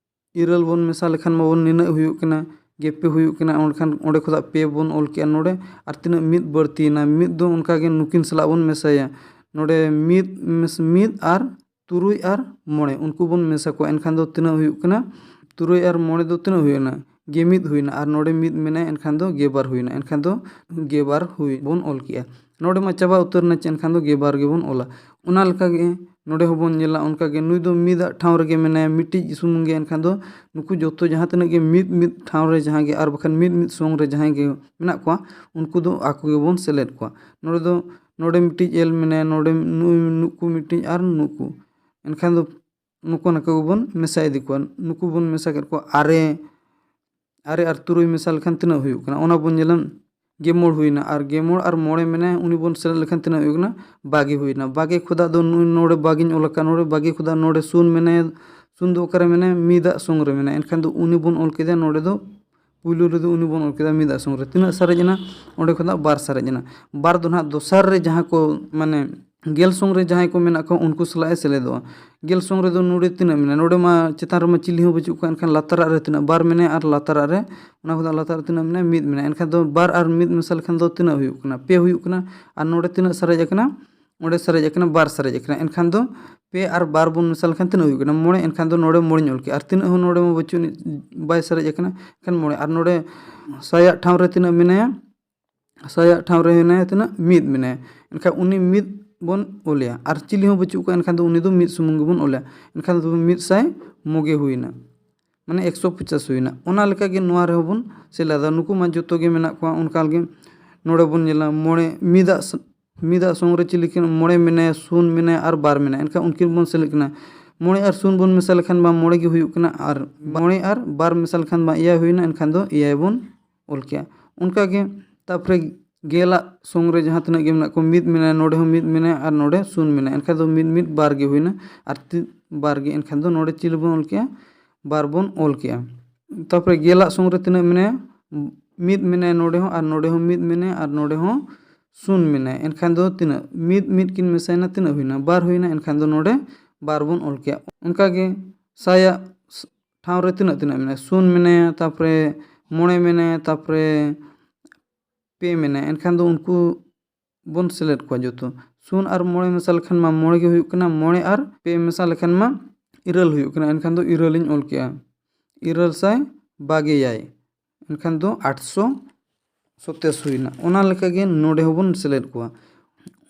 ᱤᱨᱟᱹᱞ ᱵᱚᱱ ᱢᱮᱥᱟ ᱞᱮᱠᱷᱟᱱ ᱢᱟᱵᱚᱱ ᱱᱤᱱᱟᱹᱜ ᱦᱩᱭᱩᱜ ᱠᱟᱱᱟ, ᱜᱮᱯᱮ ᱦᱩᱭᱩᱜ ᱠᱟᱱᱟ᱾ ᱚᱸᱰᱮ ᱠᱷᱚᱱᱟᱜ ᱯᱮ ᱵᱚᱱ ᱚᱞ ᱠᱮᱜᱼᱟ ᱱᱚᱰᱮ, ᱟᱨ ᱛᱤᱱᱟᱹᱜ? ᱢᱤᱫ ᱵᱟᱹᱲᱛᱤᱭᱮᱱᱟ᱾ ᱢᱤᱫ ᱫᱚ ᱚᱱᱠᱟᱜᱮ ᱱᱩᱠᱤᱱ ᱥᱟᱞᱟᱜ ᱵᱚᱱ ᱢᱮᱥᱟᱭᱟ᱾ ᱱᱚᱰᱮ ᱢᱤᱫ ᱢᱮᱥ-, ᱢᱤᱫ ᱟᱨ ᱛᱩᱨᱩᱭ ᱟᱨ ᱢᱚᱬᱮ, ᱩᱱᱠᱩ ᱵᱚᱱ ᱢᱮᱥᱟ ᱠᱚᱣᱟ᱾ ᱮᱱᱠᱷᱟᱱ ᱫᱚ ᱛᱤᱱᱟᱹᱜ ᱦᱩᱭᱩᱜ ᱠᱟᱱᱟ? ᱛᱩᱨᱩᱭ ᱟᱨ ᱢᱚᱬᱮ ᱫᱚ ᱛᱤᱱᱟᱹᱜ ᱦᱩᱭᱱᱟ? ᱜᱮ ᱢᱤᱫ ᱦᱩᱭᱱᱟ᱾ ᱟᱨ ᱱᱚᱰᱮ ᱢᱤᱫ ᱢᱮᱱᱟᱭᱟ, ᱮᱱᱠᱷᱟᱱ ᱫᱚ ᱜᱮ ᱵᱟᱨ ᱦᱩᱭᱱᱟ᱾ ᱮᱱᱠᱷᱟᱱ ᱫᱚ ᱜᱮ ᱵᱟᱨ ᱦᱩᱭ ᱵᱚᱱ ᱚᱞ ᱠᱮᱜᱼᱟ᱾ ᱱᱚᱰᱮ ᱢᱟ ᱪᱟᱵᱟ ᱩᱛᱟᱹᱨ ᱮᱱᱟ, ᱪᱮ ᱮᱱᱠᱷᱟᱱ ᱫᱚ ᱜᱮ ᱵᱟᱨ ᱜᱮᱵᱚᱱ ᱚᱞᱟ᱾ ᱚᱱᱟ ᱞᱮᱠᱟᱜᱮ ᱱᱚᱰᱮ ᱦᱚᱸᱵᱚᱱ ᱧᱮᱞᱟ, ᱚᱱᱠᱟᱜᱮ ᱱᱩᱭ ᱫᱚ ᱢᱤᱫᱟᱜ ᱴᱷᱟᱶ ᱨᱮᱜᱮ ᱢᱮᱱᱟᱭᱟ, ᱢᱤᱫᱴᱤᱡ ᱥᱩᱢᱩᱝ ᱜᱮ᱾ ᱮᱱᱠᱷᱟᱱ ᱫᱚ ᱱᱩᱠᱩ ᱡᱚᱛᱚ ᱡᱟᱦᱟᱸ ᱛᱤᱱᱟᱹᱜ ᱜᱮ ᱢᱤᱫ ᱢᱤᱫ ᱴᱷᱟᱶ ᱨᱮ ᱡᱟᱦᱟᱸ ᱜᱮ, ᱟᱨ ᱵᱟᱠᱷᱟᱱ ᱢᱤᱫ ᱢᱤᱫ ᱥᱚᱝ ᱨᱮ ᱡᱟᱦᱟᱸᱭ ᱜᱮ ᱢᱮᱱᱟᱜ ᱠᱚᱣᱟ, ᱩᱱᱠᱩ ᱫᱚ ᱟᱠᱚ ᱜᱮᱵᱚᱱ ᱥᱮᱞᱮᱫ ᱠᱚᱣᱟ᱾ ᱱᱚᱰᱮ ᱫᱚ, ᱱᱚᱰᱮ ᱢᱤᱫᱴᱤᱡ ᱮᱞ ᱢᱮᱱᱟᱭᱟ, ᱱᱚᱰᱮ ᱱᱩᱭ, ᱱᱩᱠᱩ ᱢᱤᱫᱴᱤᱡ ᱟᱨ ᱱᱩᱠᱩ᱾ ᱮᱱᱠᱷᱟᱱ ᱫᱚ ᱱᱩᱠᱩ ᱱᱟᱠᱚ ᱜᱮᱵᱚᱱ ᱢᱮᱥᱟ ᱤᱫᱤ ᱠᱚᱣᱟ᱾ ᱱᱩᱠᱩ ᱵᱚᱱ ᱢᱮᱥᱟ ᱠᱮᱫ ᱠᱚᱣᱟ, ᱟᱨᱮ, ᱟᱨᱮ ᱟᱨ ᱛᱩᱨᱩᱭ ᱢᱮᱥᱟ ᱞᱮᱠᱷᱟᱱ ᱛᱤᱱᱟᱹᱜ ᱦᱩᱭᱩᱜ ᱠᱟᱱᱟ? ᱚᱱᱟ ᱵᱚᱱ ᱧᱮᱞᱟ, ᱜᱮ ᱢᱚᱬ ᱦᱩᱭᱱᱟ᱾ ᱟᱨ ᱜᱮ ᱢᱚᱬ ᱟᱨ ᱢᱚᱬᱮ ᱢᱮᱱᱟᱭᱟ, ᱩᱱᱤ ᱵᱚᱱ ᱥᱮᱞᱮᱫ ᱞᱮᱠᱷᱟᱱ ᱛᱤᱱᱟᱹᱜ ᱦᱩᱭᱩᱜ ᱠᱟᱱᱟ? ᱵᱟᱜᱮ ᱦᱩᱭᱱᱟ᱾ ᱵᱟᱜᱮ ᱠᱷᱚᱱᱟᱜ ᱫᱚ ᱱᱩᱭ ᱱᱚᱰᱮ ᱵᱟᱜᱮᱧ ᱚᱞ ᱟᱠᱟᱫ, ᱱᱚᱰᱮ ᱵᱟᱜᱮ ᱠᱷᱚᱱᱟᱜ ᱱᱚᱰᱮ ᱥᱩᱱ ᱢᱮᱱᱟᱭᱟ᱾ ᱥᱩᱱ ᱫᱚ ᱚᱠᱟᱨᱮ ᱢᱮᱱᱟᱭᱟ? ᱢᱤᱫᱟᱜ ᱥᱚᱝ ᱨᱮ ᱢᱮᱱᱟᱭᱟ᱾ ᱮᱱᱠᱷᱟᱱ ᱫᱚ ᱩᱱᱤ ᱵᱚᱱ ᱚᱞ ᱠᱮᱫᱟ, ᱱᱚᱰᱮ ᱫᱚ ᱯᱩᱭᱞᱩ ᱨᱮᱫᱚ ᱩᱱᱤ ᱵᱚᱱ ᱚᱞ ᱠᱮᱫᱟ ᱢᱤᱫᱟᱜ ᱥᱚᱝ ᱨᱮ᱾ ᱛᱤᱱᱟᱹᱜ ᱥᱟᱨᱮᱡ ᱮᱱᱟ? ᱚᱸᱰᱮ ᱠᱷᱚᱱᱟᱜ ᱵᱟᱨ ᱥᱟᱨᱮᱡ ᱮᱱᱟ᱾ ᱵᱟᱨ ᱫᱚ ᱱᱟᱦᱟᱜ ᱫᱚᱥᱟᱨ ᱨᱮ ᱡᱟᱦᱟᱸ ᱠᱚ, ᱢᱟᱱᱮ, ᱜᱮᱞ ᱥᱚᱝ ᱨᱮ ᱡᱟᱦᱟᱸᱭ ᱠᱚ ᱢᱮᱱᱟᱜ ᱠᱚᱣᱟ, ᱩᱱᱠᱩ ᱥᱟᱞᱟᱜ ᱮ ᱥᱮᱞᱮᱫᱚᱜᱼᱟ᱾ ᱜᱮᱞ ᱥᱚᱝ ᱨᱮᱫᱚ ᱱᱚᱰᱮ ᱛᱤᱱᱟᱹᱜ ᱢᱮᱱᱟᱜᱼᱟ? ᱱᱚᱰᱮ ᱢᱟ ᱪᱮᱛᱟᱱ ᱨᱮᱢᱟ ᱪᱤᱞᱤ ᱦᱚᱸ ᱵᱟᱹᱪᱩᱜ ᱠᱚᱣᱟ᱾ ᱮᱱᱠᱷᱟᱱ ᱞᱟᱛᱟᱨᱟᱜ ᱨᱮ ᱛᱤᱱᱟᱹᱜ? ᱵᱟᱨ ᱢᱮᱱᱟᱭᱟ᱾ ᱟᱨ ᱞᱟᱛᱟᱨᱟᱜ ᱨᱮ, ᱚᱱᱟ ᱠᱷᱚᱱᱟᱜ ᱞᱟᱛᱟᱨ ᱨᱮ ᱛᱤᱱᱟᱹᱜ ᱢᱮᱱᱟᱭᱟ? ᱢᱤᱫ ᱢᱮᱱᱟᱭᱟ᱾ ᱮᱱᱠᱷᱟᱱ ᱫᱚ ᱵᱟᱨ ᱟᱨ ᱢᱤᱫ ᱢᱮᱥᱟ ᱞᱮᱠᱷᱟᱱ ᱫᱚ ᱛᱤᱱᱟᱹᱜ ᱦᱩᱭᱩᱜ ᱠᱟᱱᱟ? ᱯᱮ ᱦᱩᱭᱩᱜ ᱠᱟᱱᱟ᱾ ᱟᱨ ᱱᱚᱰᱮ ᱛᱤᱱᱟᱹᱜ ᱥᱟᱨᱮᱡ ᱟᱠᱟᱱᱟ? ᱚᱸᱰᱮ ᱥᱟᱨᱮᱡ ᱟᱠᱟᱱᱟ, ᱵᱟᱨ ᱥᱟᱨᱮᱡ ᱟᱠᱟᱱᱟ᱾ ᱮᱱᱠᱷᱟᱱ ᱫᱚ ᱯᱮ ᱟᱨ ᱵᱟᱨ ᱵᱚᱱ ᱢᱮᱥᱟ ᱞᱮᱠᱷᱟᱱ ᱛᱤᱱᱟᱹᱜ ᱦᱩᱭᱩᱜ ᱠᱟᱱᱟ? ᱢᱚᱬᱮ᱾ ᱮᱱᱠᱷᱟᱱ ᱫᱚ ᱱᱚᱰᱮ ᱢᱚᱬᱮᱧ ᱚᱞ ᱠᱮᱜᱼᱟ᱾ ᱟᱨ ᱛᱤᱱᱟᱹᱜ ᱦᱚᱸ ᱱᱚᱰᱮ ᱢᱟ ᱵᱟᱹᱪᱩᱜ ᱟᱹᱱᱤᱡ, ᱵᱟᱭ ᱥᱟᱨᱮᱡ ᱟᱠᱟᱱᱟ᱾ ᱮᱱᱠᱷᱟᱱ ᱢᱚᱬᱮ᱾ ᱟᱨ ᱱᱚᱰᱮ ᱥᱟᱭᱟᱜ ᱴᱷᱟᱶ ᱨᱮ ᱛᱤᱱᱟᱹᱜ ᱢᱮᱱᱟᱭᱟ? ᱥᱟᱭᱟᱜ ᱴᱷᱟᱶ ᱨᱮ ᱢᱮᱱᱟᱭᱟ ᱛᱤᱱᱟᱹᱜ? ᱢᱤᱫ ᱢᱮᱱᱟᱭᱟ᱾ ᱮᱱᱠᱷᱟᱱ ᱩᱱᱤ ᱢᱤᱫ ᱵᱚᱱ ᱚᱞᱮᱭᱟ᱾ ᱟᱨ ᱪᱤᱞᱤ ᱦᱚᱸ ᱵᱟᱹᱪᱩᱜ ᱠᱚᱣᱟ, ᱮᱱᱠᱷᱟᱱ ᱫᱚ ᱩᱱᱤ ᱫᱚ ᱢᱤᱫ ᱥᱩᱢᱩᱝ ᱜᱮᱵᱚᱱ ᱚᱞᱮᱭᱟ᱾ ᱮᱱᱠᱷᱟᱱ ᱫᱚ ᱢᱤᱫ ᱥᱟᱭ ᱢᱚᱜᱮ ᱦᱩᱭᱱᱟ, ᱢᱟᱱᱮ ᱮᱠᱥᱚ ᱯᱚᱪᱟᱥ ᱦᱩᱭᱱᱟ᱾ ᱚᱱᱟ ᱞᱮᱠᱟᱜᱮ ᱱᱚᱣᱟ ᱨᱮᱦᱚᱸ ᱵᱚᱱ ᱥᱮᱞᱮᱫᱟ᱾ ᱱᱩᱠᱩ ᱢᱟ ᱡᱚᱛᱚ ᱜᱮ ᱢᱮᱱᱟᱜ ᱠᱚᱣᱟ᱾ ᱚᱱᱠᱟ ᱜᱮ ᱱᱚᱰᱮ ᱵᱚᱱ ᱧᱮᱞᱟ, ᱢᱚᱬᱮ, ᱢᱤᱫᱟᱜ ᱥ-, ᱢᱤᱫᱟᱜ ᱥᱚᱝ ᱨᱮ ᱪᱤᱞᱤ ᱠᱤᱱ? ᱢᱚᱬᱮ ᱢᱮᱱᱟᱭᱟ, ᱥᱩᱱ ᱢᱮᱱᱟᱭᱟ ᱟᱨ ᱵᱟᱨ ᱢᱮᱱᱟᱭᱟ᱾ ᱮᱱᱠᱷᱟᱱ ᱩᱱᱠᱤᱱ ᱵᱚᱱ ᱥᱮᱞᱮᱫ ᱠᱤᱱᱟ᱾ ᱢᱚᱬᱮ ᱟᱨ ᱥᱩᱱ ᱵᱚᱱ ᱢᱮᱥᱟ ᱞᱮᱠᱷᱟᱱ ᱢᱟ ᱢᱚᱬᱮ ᱜᱮ ᱦᱩᱭᱩᱜ ᱠᱟᱱᱟ, ᱟᱨ ᱢᱚᱬᱮ ᱟᱨ ᱵᱟᱨ ᱢᱮᱥᱟ ᱞᱮᱠᱷᱟᱱ ᱢᱟ ᱮᱭᱟᱭ ᱦᱩᱭᱱᱟ᱾ ᱮᱱᱠᱷᱟᱱ ᱫᱚ ᱮᱭᱟᱭ ᱵᱚᱱ ᱚᱞ ᱠᱮᱜᱼᱟ᱾ ᱚᱱᱠᱟᱜᱮ ᱛᱟᱨᱯᱚᱨᱮ ᱜᱮᱞᱟᱜ ᱥᱚᱝ ᱨᱮ ᱡᱟᱦᱟᱸ ᱛᱤᱱᱟᱹᱜ ᱜᱮ ᱢᱮᱱᱟᱜ ᱠᱚ, ᱢᱤᱫ ᱢᱮᱱᱟᱭᱟ, ᱱᱚᱰᱮ ᱦᱚᱸ ᱢᱤᱫ ᱢᱮᱱᱟᱭᱟ ᱟᱨ ᱱᱚᱰᱮ ᱥᱩᱱ ᱢᱮᱱᱟᱭᱟ᱾ ᱮᱱᱠᱷᱟᱱ ᱫᱚ ᱢᱤᱫ ᱢᱤᱫ ᱵᱟᱨ ᱜᱮ ᱦᱩᱭᱱᱟ, ᱟᱨ ᱛᱤ-, ᱵᱟᱨ ᱜᱮ᱾ ᱮᱱᱠᱷᱟᱱ ᱫᱚ ᱱᱚᱰᱮ ᱪᱤᱞᱤ ᱵᱚᱱ ᱚᱞ ᱠᱮᱜᱼᱟ? ᱵᱟᱨ ᱵᱚᱱ ᱚᱞ ᱠᱮᱜᱼᱟ᱾ ᱛᱟᱨᱯᱚᱨᱮ ᱜᱮᱞᱟᱜ ᱥᱚᱝ ᱨᱮ ᱛᱤᱱᱟᱹᱜ ᱢᱮᱱᱟᱭᱟ? ᱢᱤᱫ ᱢᱮᱱᱟᱭᱟ ᱱᱚᱰᱮ ᱦᱚᱸ, ᱟᱨ ᱱᱚᱰᱮ ᱦᱚᱸ ᱢᱤᱫ ᱢᱮᱱᱟᱭᱟ, ᱟᱨ ᱱᱚᱰᱮ ᱦᱚᱸ ᱥᱩᱱ ᱢᱮᱱᱟᱭᱟ᱾ ᱮᱱᱠᱷᱟᱱ ᱫᱚ ᱛᱤᱱᱟᱹᱜ? ᱢᱤᱫ ᱢᱤᱫ ᱠᱤᱱ ᱢᱮᱥᱟᱭᱮᱱᱟ, ᱛᱤᱱᱟᱹᱜ ᱦᱩᱭᱱᱟ? ᱵᱟᱨ ᱦᱩᱭᱱᱟ᱾ ᱮᱱᱠᱷᱟᱱ ᱫᱚ ᱱᱚᱰᱮ ᱵᱟᱨ ᱵᱚᱱ ᱚᱞ ᱠᱮᱜᱼᱟ᱾ ᱚᱱᱠᱟᱜᱮ ᱥᱟᱭᱟᱜ ᱴᱷᱟᱶ ᱨᱮ ᱛᱤᱱᱟᱹᱜ, ᱛᱤᱱᱟᱹᱜ ᱢᱮᱱᱟᱭᱟ? ᱥᱩᱱ ᱢᱮᱱᱟᱭᱟ, ᱛᱟᱨᱯᱚᱨᱮ ᱢᱚᱬᱮ ᱢᱮᱱᱟᱭᱟ, ᱛᱟᱨᱯᱚᱨᱮ ᱯᱮ ᱢᱮᱱᱟᱭᱟ᱾ ᱮᱱᱠᱷᱟᱱ ᱫᱚ ᱩᱱᱠᱩ ᱵᱚᱱ ᱥᱮᱞᱮᱫ ᱠᱚᱣᱟ ᱡᱚᱛᱚ᱾ ᱥᱩᱱ ᱟᱨ ᱢᱚᱬᱮ ᱢᱮᱥᱟ ᱞᱮᱠᱷᱟᱱ ᱢᱟ ᱢᱚᱬᱮ ᱜᱮ ᱦᱩᱭᱩᱜ ᱠᱟᱱᱟ, ᱢᱚᱬᱮ ᱟᱨ ᱯᱮ ᱢᱮᱥᱟ ᱞᱮᱠᱷᱟᱱ ᱢᱟ ᱤᱨᱟᱹᱞ ᱦᱩᱭᱩᱜ ᱠᱟᱱᱟ᱾ ᱮᱱᱠᱷᱟᱱ ᱫᱚ ᱤᱨᱟᱹᱞᱤᱧ ᱚᱞ ᱠᱮᱜᱼᱟ, ᱤᱨᱟᱹᱞ ᱥᱟᱭ ᱵᱟᱜᱮ ᱮᱭᱟᱭ᱾ ᱮᱱᱠᱷᱟᱱ ᱫᱚ ᱟᱴᱥᱚ ᱥᱚᱛᱮᱥ ᱦᱩᱭᱱᱟ᱾ ᱚᱱᱟ ᱞᱮᱠᱟᱜᱮ ᱱᱚᱰᱮ ᱦᱚᱸᱵᱚᱱ ᱥᱮᱞᱮᱫ ᱠᱚᱣᱟ᱾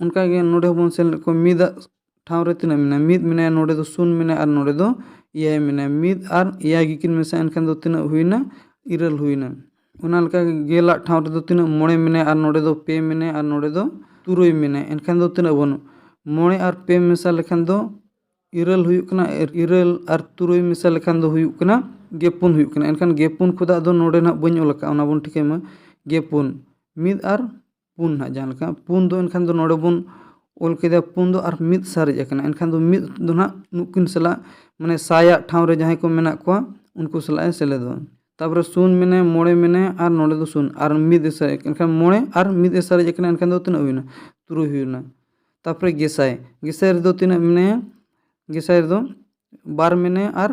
ᱚᱱᱠᱟᱜᱮ ᱱᱚᱰᱮ ᱦᱚᱸᱵᱚᱱ ᱥᱮᱞᱮᱫ ᱠᱚᱣᱟ᱾ ᱢᱤᱫᱟᱜ ᱴᱷᱟᱶ ᱨᱮ ᱛᱤᱱᱟᱹᱜ ᱢᱮᱱᱟᱜᱼᱟ? ᱢᱤᱫ ᱢᱮᱱᱟᱭᱟ, ᱱᱚᱰᱮ ᱫᱚ ᱥᱩᱱ ᱢᱮᱱᱟᱭᱟ ᱟᱨ ᱱᱚᱰᱮ ᱫᱚ ᱮᱭᱟᱭ ᱢᱮᱱᱟᱭᱟ᱾ ᱢᱤᱫ ᱟᱨ ᱮᱭᱟᱭ ᱜᱮᱠᱤᱱ ᱢᱮᱥᱟ, ᱮᱱᱠᱷᱟᱱ ᱫᱚ ᱛᱤᱱᱟᱹᱜ ᱦᱩᱭᱱᱟ? ᱤᱨᱟᱹᱞ ᱦᱩᱭᱱᱟ᱾ ᱚᱱᱟ ᱞᱮᱠᱟᱜᱮ ᱜᱮᱞᱟᱜ ᱴᱷᱟᱶ ᱨᱮᱫᱚ ᱛᱤᱱᱟᱹᱜ? ᱢᱚᱬᱮ ᱢᱮᱱᱟᱭᱟ ᱟᱨ ᱱᱚᱰᱮ ᱫᱚ ᱯᱮ ᱢᱮᱱᱟᱭᱟ ᱟᱨ ᱱᱚᱰᱮ ᱫᱚ ᱛᱩᱨᱩᱭ ᱢᱮᱱᱟᱭᱟ᱾ ᱮᱱᱠᱷᱟᱱ ᱫᱚ ᱛᱤᱱᱟᱹᱜ ᱵᱚᱱ? ᱢᱚᱬᱮ ᱟᱨ ᱯᱮ ᱢᱮᱥᱟ ᱞᱮᱠᱷᱟᱱ ᱫᱚ ᱤᱨᱟᱹᱞ ᱦᱩᱭᱩᱜ ᱠᱟᱱᱟ᱾ ᱤᱨᱟᱹᱞ ᱟᱨ ᱛᱩᱨᱩᱭ ᱢᱮᱥᱟ ᱞᱮᱠᱷᱟᱱ ᱫᱚ ᱦᱩᱭᱩᱜ ᱠᱟᱱᱟ ᱜᱮᱯᱩᱱ ᱦᱩᱭᱩᱜ ᱠᱟᱱᱟ᱾ ᱮᱱᱠᱷᱟᱱ ᱜᱮᱯᱩᱱ ᱠᱷᱚᱱᱟᱜ ᱫᱚ ᱱᱚᱰᱮ ᱱᱟᱦᱟᱜ ᱵᱟᱹᱧ ᱚᱞ ᱟᱠᱟᱫᱼᱟ, ᱚᱱᱟ ᱵᱚᱱ ᱴᱷᱤᱠᱟᱹᱭ ᱢᱟ᱾ ᱜᱮᱯᱩᱱ, ᱢᱤᱫ ᱟᱨ ᱯᱩᱱ ᱱᱟᱦᱟᱜ, ᱡᱟᱦᱟᱸ ᱞᱮᱠᱟ ᱯᱩᱱ ᱫᱚ ᱮᱱᱠᱷᱟᱱ ᱫᱚ ᱱᱚᱰᱮ ᱵᱚᱱ ᱚᱞ ᱠᱮᱫᱟ, ᱯᱩᱱ ᱫᱚ ᱟᱨ ᱢᱤᱫ ᱥᱟᱨᱮᱡ ᱟᱠᱟᱱᱟ᱾ ᱮᱱᱠᱷᱟᱱ ᱫᱚ ᱢᱤᱫ ᱫᱚ ᱱᱟᱦᱟᱜ ᱱᱩᱠᱤᱱ ᱥᱟᱞᱟᱜ, ᱢᱟᱱᱮ ᱥᱟᱭᱟᱜ ᱴᱷᱟᱶ ᱨᱮ ᱡᱟᱦᱟᱸᱭ ᱠᱚ ᱢᱮᱱᱟᱜ ᱠᱚᱣᱟ, ᱩᱱᱠᱩ ᱥᱟᱞᱟᱜ ᱮ ᱥᱮᱞᱮᱫᱚᱜᱼᱟ᱾ ᱛᱟᱨᱯᱚᱨᱮ ᱥᱩᱱ ᱢᱮᱱᱟᱭᱟ, ᱢᱚᱬᱮ ᱢᱮᱱᱟᱭᱟ ᱟᱨ ᱱᱚᱰᱮ ᱫᱚ ᱥᱩᱱ ᱟᱨ ᱢᱤᱫ ᱮ ᱥᱟᱨᱮᱡ, ᱮᱱᱠᱷᱟᱱ ᱢᱚᱬᱮ ᱟᱨ ᱢᱤᱫ ᱮ ᱥᱟᱨᱮᱡ ᱟᱠᱟᱱᱟ᱾ ᱮᱱᱠᱷᱟᱱ ᱫᱚ ᱛᱤᱱᱟᱹᱜ ᱦᱩᱭᱱᱟ? ᱛᱩᱨᱩᱭ ᱦᱩᱭᱱᱟ᱾ ᱛᱟᱨᱯᱚᱨᱮ ᱜᱮᱥᱟᱭ, ᱜᱮᱥᱟᱭ ᱨᱮᱫᱚ ᱛᱤᱱᱟᱹᱜ ᱢᱮᱱᱟᱭᱟ? ᱜᱮᱥᱟᱭ ᱨᱮᱫᱚ ᱵᱟᱨ ᱢᱮᱱᱟᱭᱟ ᱟᱨ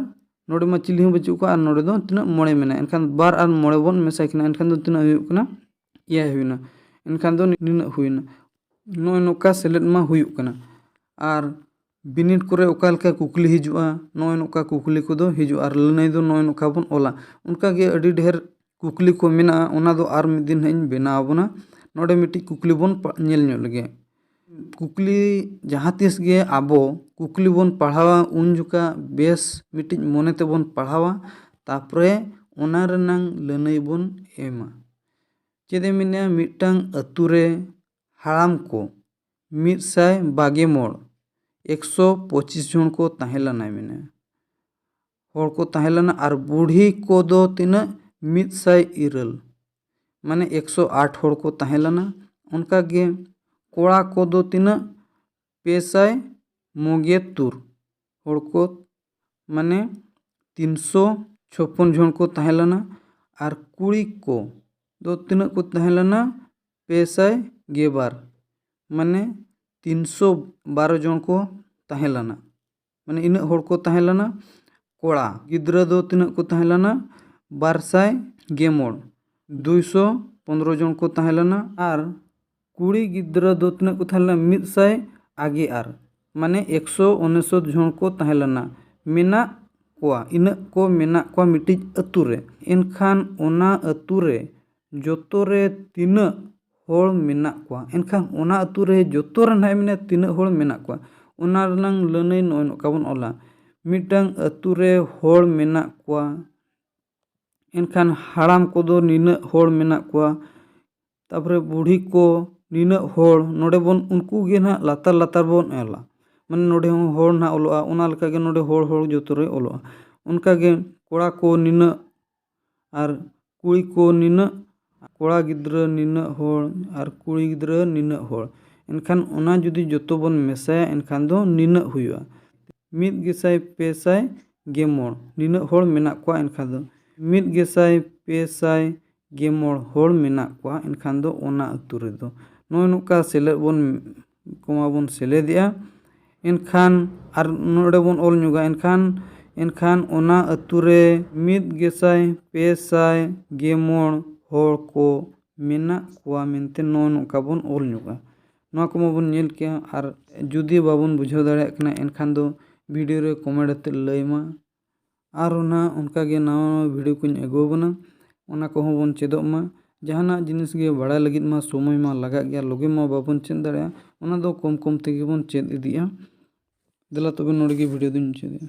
ᱱᱚᱰᱮ ᱢᱟ ᱪᱤᱞᱤ ᱦᱚᱸ ᱵᱟᱹᱪᱩᱜ ᱠᱚᱣᱟ, ᱟᱨ ᱱᱚᱰᱮ ᱫᱚ ᱛᱤᱱᱟᱹᱜ? ᱢᱚᱬᱮ ᱢᱮᱱᱟᱭᱟ᱾ ᱮᱱᱠᱷᱟᱱ ᱵᱟᱨ ᱟᱨ ᱢᱚᱬᱮ ᱵᱚᱱ ᱢᱮᱥᱟᱭ ᱠᱤᱱᱟ, ᱮᱱᱠᱷᱟᱱ ᱫᱚ ᱛᱤᱱᱟᱹᱜ ᱦᱩᱭᱩᱜ ᱠᱟᱱᱟ? ᱮᱭᱟᱭ ᱦᱩᱭᱱᱟ᱾ ᱮᱱᱠᱷᱟᱱ ᱫᱚ ᱱᱤᱱᱟᱹᱜ ᱦᱩᱭᱱᱟ᱾ ᱱᱚᱜᱼᱚᱭ ᱱᱚᱝᱠᱟ ᱥᱮᱞᱮᱫ ᱢᱟ ᱦᱩᱭᱩᱜ ᱠᱟᱱᱟ᱾ ᱟᱨ ᱵᱤᱱᱤᱰ ᱠᱚᱨᱮ ᱚᱠᱟ ᱞᱮᱠᱟ ᱠᱩᱠᱞᱤ ᱦᱤᱡᱩᱜᱼᱟ, ᱱᱚᱜᱼᱚᱭ ᱱᱚᱝᱠᱟ ᱠᱩᱠᱞᱤ ᱠᱚᱫᱚ ᱦᱤᱡᱩᱜᱼᱟ᱾ ᱟᱨ ᱞᱟᱹᱱᱟᱹᱭ ᱫᱚ ᱱᱚᱜᱼᱚᱭ ᱱᱚᱝᱠᱟ ᱵᱚᱱ ᱚᱞᱟ᱾ ᱚᱱᱠᱟ ᱜᱮ ᱟᱹᱰᱤ ᱰᱷᱮᱨ ᱠᱩᱠᱞᱤ ᱠᱚ ᱢᱮᱱᱟᱜᱼᱟ, ᱚᱱᱟ ᱫᱚ ᱟᱨ ᱢᱤᱫ ᱫᱤᱱ ᱦᱟᱸᱜ ᱤᱧ ᱵᱮᱱᱟᱣ ᱟᱵᱚᱱᱟ᱾ ᱱᱚᱰᱮ ᱢᱤᱫᱴᱤᱡ ᱠᱩᱠᱞᱤ ᱵᱚᱱ ᱯᱟ-, ᱧᱮᱞ ᱧᱚᱜ ᱞᱮᱜᱮ᱾ ᱠᱩᱠᱞᱤ, ᱡᱟᱦᱟᱸ ᱛᱤᱥ ᱜᱮ ᱟᱵᱚ ᱠᱩᱠᱞᱤ ᱵᱚᱱ ᱯᱟᱲᱦᱟᱣᱟ, ᱩᱱ ᱡᱚᱠᱷᱟ ᱵᱮᱥ ᱢᱤᱫᱴᱤᱡ ᱢᱚᱱᱮ ᱛᱮᱵᱚᱱ ᱯᱟᱲᱦᱟᱣᱟ, ᱛᱟᱨᱯᱚᱨᱮ ᱚᱱᱟ ᱨᱮᱱᱟᱝ ᱞᱟᱹᱱᱟᱹᱭ ᱵᱚᱱ ᱮᱢᱟ᱾ ᱪᱮᱫ ᱮ ᱢᱮᱱᱟ, ᱢᱤᱫᱴᱟᱝ ᱟᱹᱛᱩ ᱨᱮ ᱦᱟᱲᱟᱢ ᱠᱚ ᱢᱤᱫ ᱥᱟᱭ ᱵᱟᱜᱮ ᱢᱚᱬ, ᱮᱠᱥᱚ ᱯᱚᱸᱪᱤᱥ ᱡᱚᱱ ᱠᱚ ᱛᱟᱦᱮᱸ ᱞᱮᱱᱟ ᱢᱮᱱᱟ᱾ ᱦᱚᱲ ᱠᱚ ᱛᱟᱦᱮᱸ ᱞᱮᱱᱟ᱾ ᱟᱨ ᱵᱩᱲᱦᱤ ᱠᱚᱫᱚ ᱛᱤᱱᱟᱹᱜ? ᱢᱤᱫ ᱥᱟᱭ ᱤᱨᱟᱹᱞ, ᱢᱟᱱᱮ ᱮᱠᱥᱚ ᱟᱴ ᱦᱚᱲ ᱠᱚ ᱛᱟᱦᱮᱸ ᱞᱮᱱᱟ᱾ ᱚᱱᱠᱟ ᱜᱮ ᱠᱚᱲᱟ ᱠᱚᱫᱚ ᱛᱤᱱᱟᱹᱜ? ᱯᱮ ᱥᱟᱭ ᱢᱚᱜᱮ ᱛᱩᱨ ᱦᱚᱲ ᱠᱚ, ᱢᱟᱱᱮ ᱛᱤᱱᱥᱚ ᱪᱷᱚᱯᱯᱚᱱ ᱡᱚᱱ ᱠᱚ ᱛᱟᱦᱮᱸ ᱞᱮᱱᱟ᱾ ᱟᱨ ᱠᱩᱲᱤ ᱠᱚ ᱫᱚ ᱛᱤᱱᱟᱹᱜ ᱠᱚ ᱛᱟᱦᱮᱸ ᱞᱮᱱᱟ? ᱯᱮ ᱥᱟᱭ ᱜᱮᱞ ᱵᱟᱨ, ᱢᱟᱱᱮ ᱛᱤᱱᱥᱚ ᱵᱟᱨᱚ ᱡᱚᱱ ᱠᱚ ᱛᱟᱦᱮᱸ ᱞᱮᱱᱟ᱾ ᱢᱟᱱᱮ ᱤᱱᱟᱹᱜ ᱦᱚᱲ ᱠᱚ ᱛᱟᱦᱮᱸ ᱞᱮᱱᱟ᱾ ᱠᱚᱲᱟ ᱜᱤᱫᱽᱨᱟᱹ ᱫᱚ ᱛᱤᱱᱟᱹᱜ ᱠᱚ ᱛᱟᱦᱮᱸ ᱞᱮᱱᱟ? ᱵᱟᱨ ᱥᱟᱭ ᱜᱮᱞ ᱢᱚᱬ, ᱫᱩᱭᱥᱚ ᱯᱚᱱᱨᱚ ᱡᱚᱱ ᱠᱚ ᱛᱟᱦᱮᱸ ᱞᱮᱱᱟ᱾ ᱟᱨ ᱠᱩᱲᱤ ᱜᱤᱫᱽᱨᱟᱹ ᱫᱚ ᱛᱤᱱᱟᱹᱜ ᱠᱚ ᱛᱟᱦᱮᱸ ᱞᱮᱱᱟ? ᱢᱤᱫ ᱥᱟᱭ ᱟᱜᱮ ᱟᱨ, ᱢᱟᱱᱮ ᱮᱠᱥᱚ ᱩᱱᱤᱥᱚᱛ ᱡᱚᱱ ᱠᱚ ᱛᱟᱦᱮᱸ ᱞᱮᱱᱟ᱾ ᱢᱮᱱᱟᱜ ᱠᱚᱣᱟ, ᱤᱱᱟᱹᱜ ᱠᱚ ᱢᱮᱱᱟᱜ ᱠᱚᱣᱟ ᱢᱤᱫᱴᱤᱡ ᱟᱹᱛᱩ ᱨᱮ᱾ ᱮᱱᱠᱷᱟᱱ ᱚᱱᱟ ᱟᱹᱛᱩ ᱨᱮ ᱡᱚᱛᱚ ᱨᱮ ᱛᱤᱱᱟᱹᱜ ᱦᱚᱲ ᱢᱮᱱᱟᱜ ᱠᱚᱣᱟ? ᱮᱱᱠᱷᱟᱱ ᱚᱱᱟ ᱟᱹᱛᱩ ᱨᱮ ᱡᱚᱛᱚ ᱨᱮ ᱱᱟᱦᱟᱜ ᱢᱮᱱᱟ ᱛᱤᱱᱟᱹᱜ ᱦᱚᱲ ᱢᱮᱱᱟᱜ ᱠᱚᱣᱟ, ᱚᱱᱟ ᱨᱮᱱᱟᱝ ᱞᱟᱹᱱᱟᱹᱭ ᱱᱚᱜᱼᱚᱭ ᱱᱚᱝᱠᱟ ᱵᱚᱱ ᱚᱞᱟ᱾ ᱢᱤᱫᱴᱟᱝ ᱟᱹᱛᱩ ᱨᱮ ᱦᱚᱲ ᱢᱮᱱᱟᱜ ᱠᱚᱣᱟ, ᱮᱱᱠᱷᱟᱱ ᱦᱟᱲᱟᱢ ᱠᱚᱫᱚ ᱱᱤᱱᱟᱹᱜ ᱦᱚᱲ ᱢᱮᱱᱟᱜ ᱠᱚᱣᱟ, ᱛᱟᱯᱚᱨᱮ ᱵᱩᱲᱦᱤ ᱠᱚ ᱱᱤᱱᱟᱹᱜ ᱦᱚᱲ, ᱱᱚᱰᱮ ᱵᱚᱱ ᱩᱱᱠᱩ ᱜᱮ ᱱᱟᱦᱟᱜ ᱞᱟᱛᱟᱨ ᱞᱟᱛᱟᱨ ᱵᱚᱱ ᱚᱞᱟ᱾ ᱢᱟᱱᱮ ᱱᱚᱰᱮ ᱦᱚᱸ ᱦᱚᱲ ᱱᱟᱦᱟᱜ ᱚᱞᱚᱜᱼᱟ, ᱚᱱᱟ ᱞᱮᱠᱟᱜᱮ ᱱᱚᱰᱮ ᱦᱚᱲ ᱦᱚᱲ ᱡᱚᱛᱚ ᱨᱮ ᱚᱞᱚᱜᱼᱟ᱾ ᱚᱱᱠᱟᱜᱮ ᱠᱚᱲᱟ ᱠᱚ ᱱᱤᱱᱟᱹᱜ ᱟᱨ ᱠᱩᱲᱤ ᱠᱚ ᱱᱤᱱᱟᱹᱜ, ᱠᱚᱲᱟ ᱜᱤᱫᱽᱨᱟᱹ ᱱᱤᱱᱟᱹᱜ ᱦᱚᱲ ᱟᱨ ᱠᱩᱲᱤ ᱜᱤᱫᱽᱨᱟᱹ ᱱᱤᱱᱟᱹᱜ ᱦᱚᱲ᱾ ᱮᱱᱠᱷᱟᱱ ᱚᱱᱟ ᱡᱩᱫᱤ ᱡᱚᱛᱚ ᱵᱚᱱ ᱢᱮᱥᱟᱭᱟ, ᱮᱱᱠᱷᱟᱱ ᱫᱚ ᱱᱤᱱᱟᱹᱜ ᱦᱩᱭᱩᱜᱼᱟ, ᱢᱤᱫ ᱜᱮᱥᱟᱭ ᱯᱮ ᱥᱟᱭ ᱜᱮᱞ ᱢᱚᱬ᱾ ᱱᱤᱱᱟᱹᱜ ᱦᱚᱲ ᱢᱮᱱᱟᱜ ᱠᱚᱣᱟ, ᱮᱱᱠᱷᱟᱱ ᱫᱚ ᱢᱤᱫ ᱜᱮᱥᱟᱭ ᱯᱮ ᱥᱟᱭ ᱜᱮᱞ ᱢᱚᱬ ᱦᱚᱲ ᱢᱮᱱᱟᱜ ᱠᱚᱣᱟ, ᱮᱱᱠᱷᱟᱱ ᱫᱚ ᱚᱱᱟ ᱟᱹᱛᱩ ᱨᱮᱫᱚ᱾ ᱱᱚᱜᱼᱚᱭ ᱱᱚᱝᱠᱟ ᱥᱮᱞᱮᱫ ᱵᱚᱱ, ᱠᱚᱢᱟ ᱵᱚᱱ ᱥᱮᱞᱮᱫᱮᱜᱼᱟ᱾ ᱮᱱᱠᱷᱟᱱ ᱟᱨ ᱱᱚᱰᱮ ᱵᱚᱱ ᱚᱞ ᱧᱚᱜᱟ, ᱮᱱᱠᱷᱟᱱ, ᱮᱱᱠᱷᱟᱱ ᱚᱱᱟ ᱟᱹᱛᱩ ᱨᱮ ᱢᱤᱫ ᱜᱮᱥᱟᱭ ᱯᱮ ᱥᱟᱭ ᱜᱮᱞ ᱢᱚᱬ ᱦᱚᱲ ᱠᱚ ᱢᱮᱱᱟᱜ ᱠᱚᱣᱟ ᱢᱮᱱᱛᱮ ᱱᱚᱜᱼᱚ ᱱᱚᱝᱠᱟ ᱵᱚᱱ ᱚᱞ ᱧᱚᱜᱟ᱾ ᱱᱚᱣᱟ ᱠᱚ ᱢᱟᱵᱚᱱ ᱧᱮᱞ ᱠᱮᱜᱼᱟ᱾ ᱟᱨ ᱡᱩᱫᱤ ᱵᱟᱵᱚᱱ ᱵᱩᱡᱷᱟᱹᱣ ᱫᱟᱲᱮᱭᱟᱜ ᱠᱟᱱᱟ, ᱮᱱᱠᱷᱟᱱ ᱫᱚ video ᱨᱮ comment ᱟᱛᱮᱫ ᱞᱟᱹᱭ ᱢᱟ᱾ ᱟᱨ ᱚᱱᱟ ᱚᱱᱠᱟᱜᱮ ᱱᱟᱣᱟ ᱱᱟᱣᱟ video ᱠᱚᱧ ᱟᱹᱜᱩ ᱟᱵᱚᱱᱟ, ᱚᱱᱟ ᱠᱚᱦᱚᱸ ᱵᱚᱱ ᱪᱮᱫᱚᱜ ᱢᱟ᱾ ᱡᱟᱦᱟᱱᱟᱜ ᱡᱤᱱᱤᱥ ᱜᱮ ᱵᱟᱲᱟᱭ ᱞᱟᱹᱜᱤᱫ ᱢᱟ ᱥᱚᱢᱚᱭ ᱢᱟ ᱞᱟᱜᱟᱜ ᱜᱮᱭᱟ, ᱞᱚᱜᱮ ᱢᱟ ᱵᱟᱵᱚᱱ ᱪᱮᱫ ᱫᱟᱲᱮᱭᱟᱜᱼᱟ, ᱚᱱᱟ ᱫᱚ ᱠᱚᱢ ᱠᱚᱢ ᱛᱮᱜᱮ ᱵᱚᱱ ᱪᱮᱫ ᱤᱫᱤᱜᱼᱟ᱾ ᱫᱮᱞᱟ ᱛᱚᱵᱮ ᱱᱚᱰᱮ ᱜᱮ video ᱫᱚᱧ ᱢᱩᱪᱟᱹᱫᱮᱜᱼᱟ᱾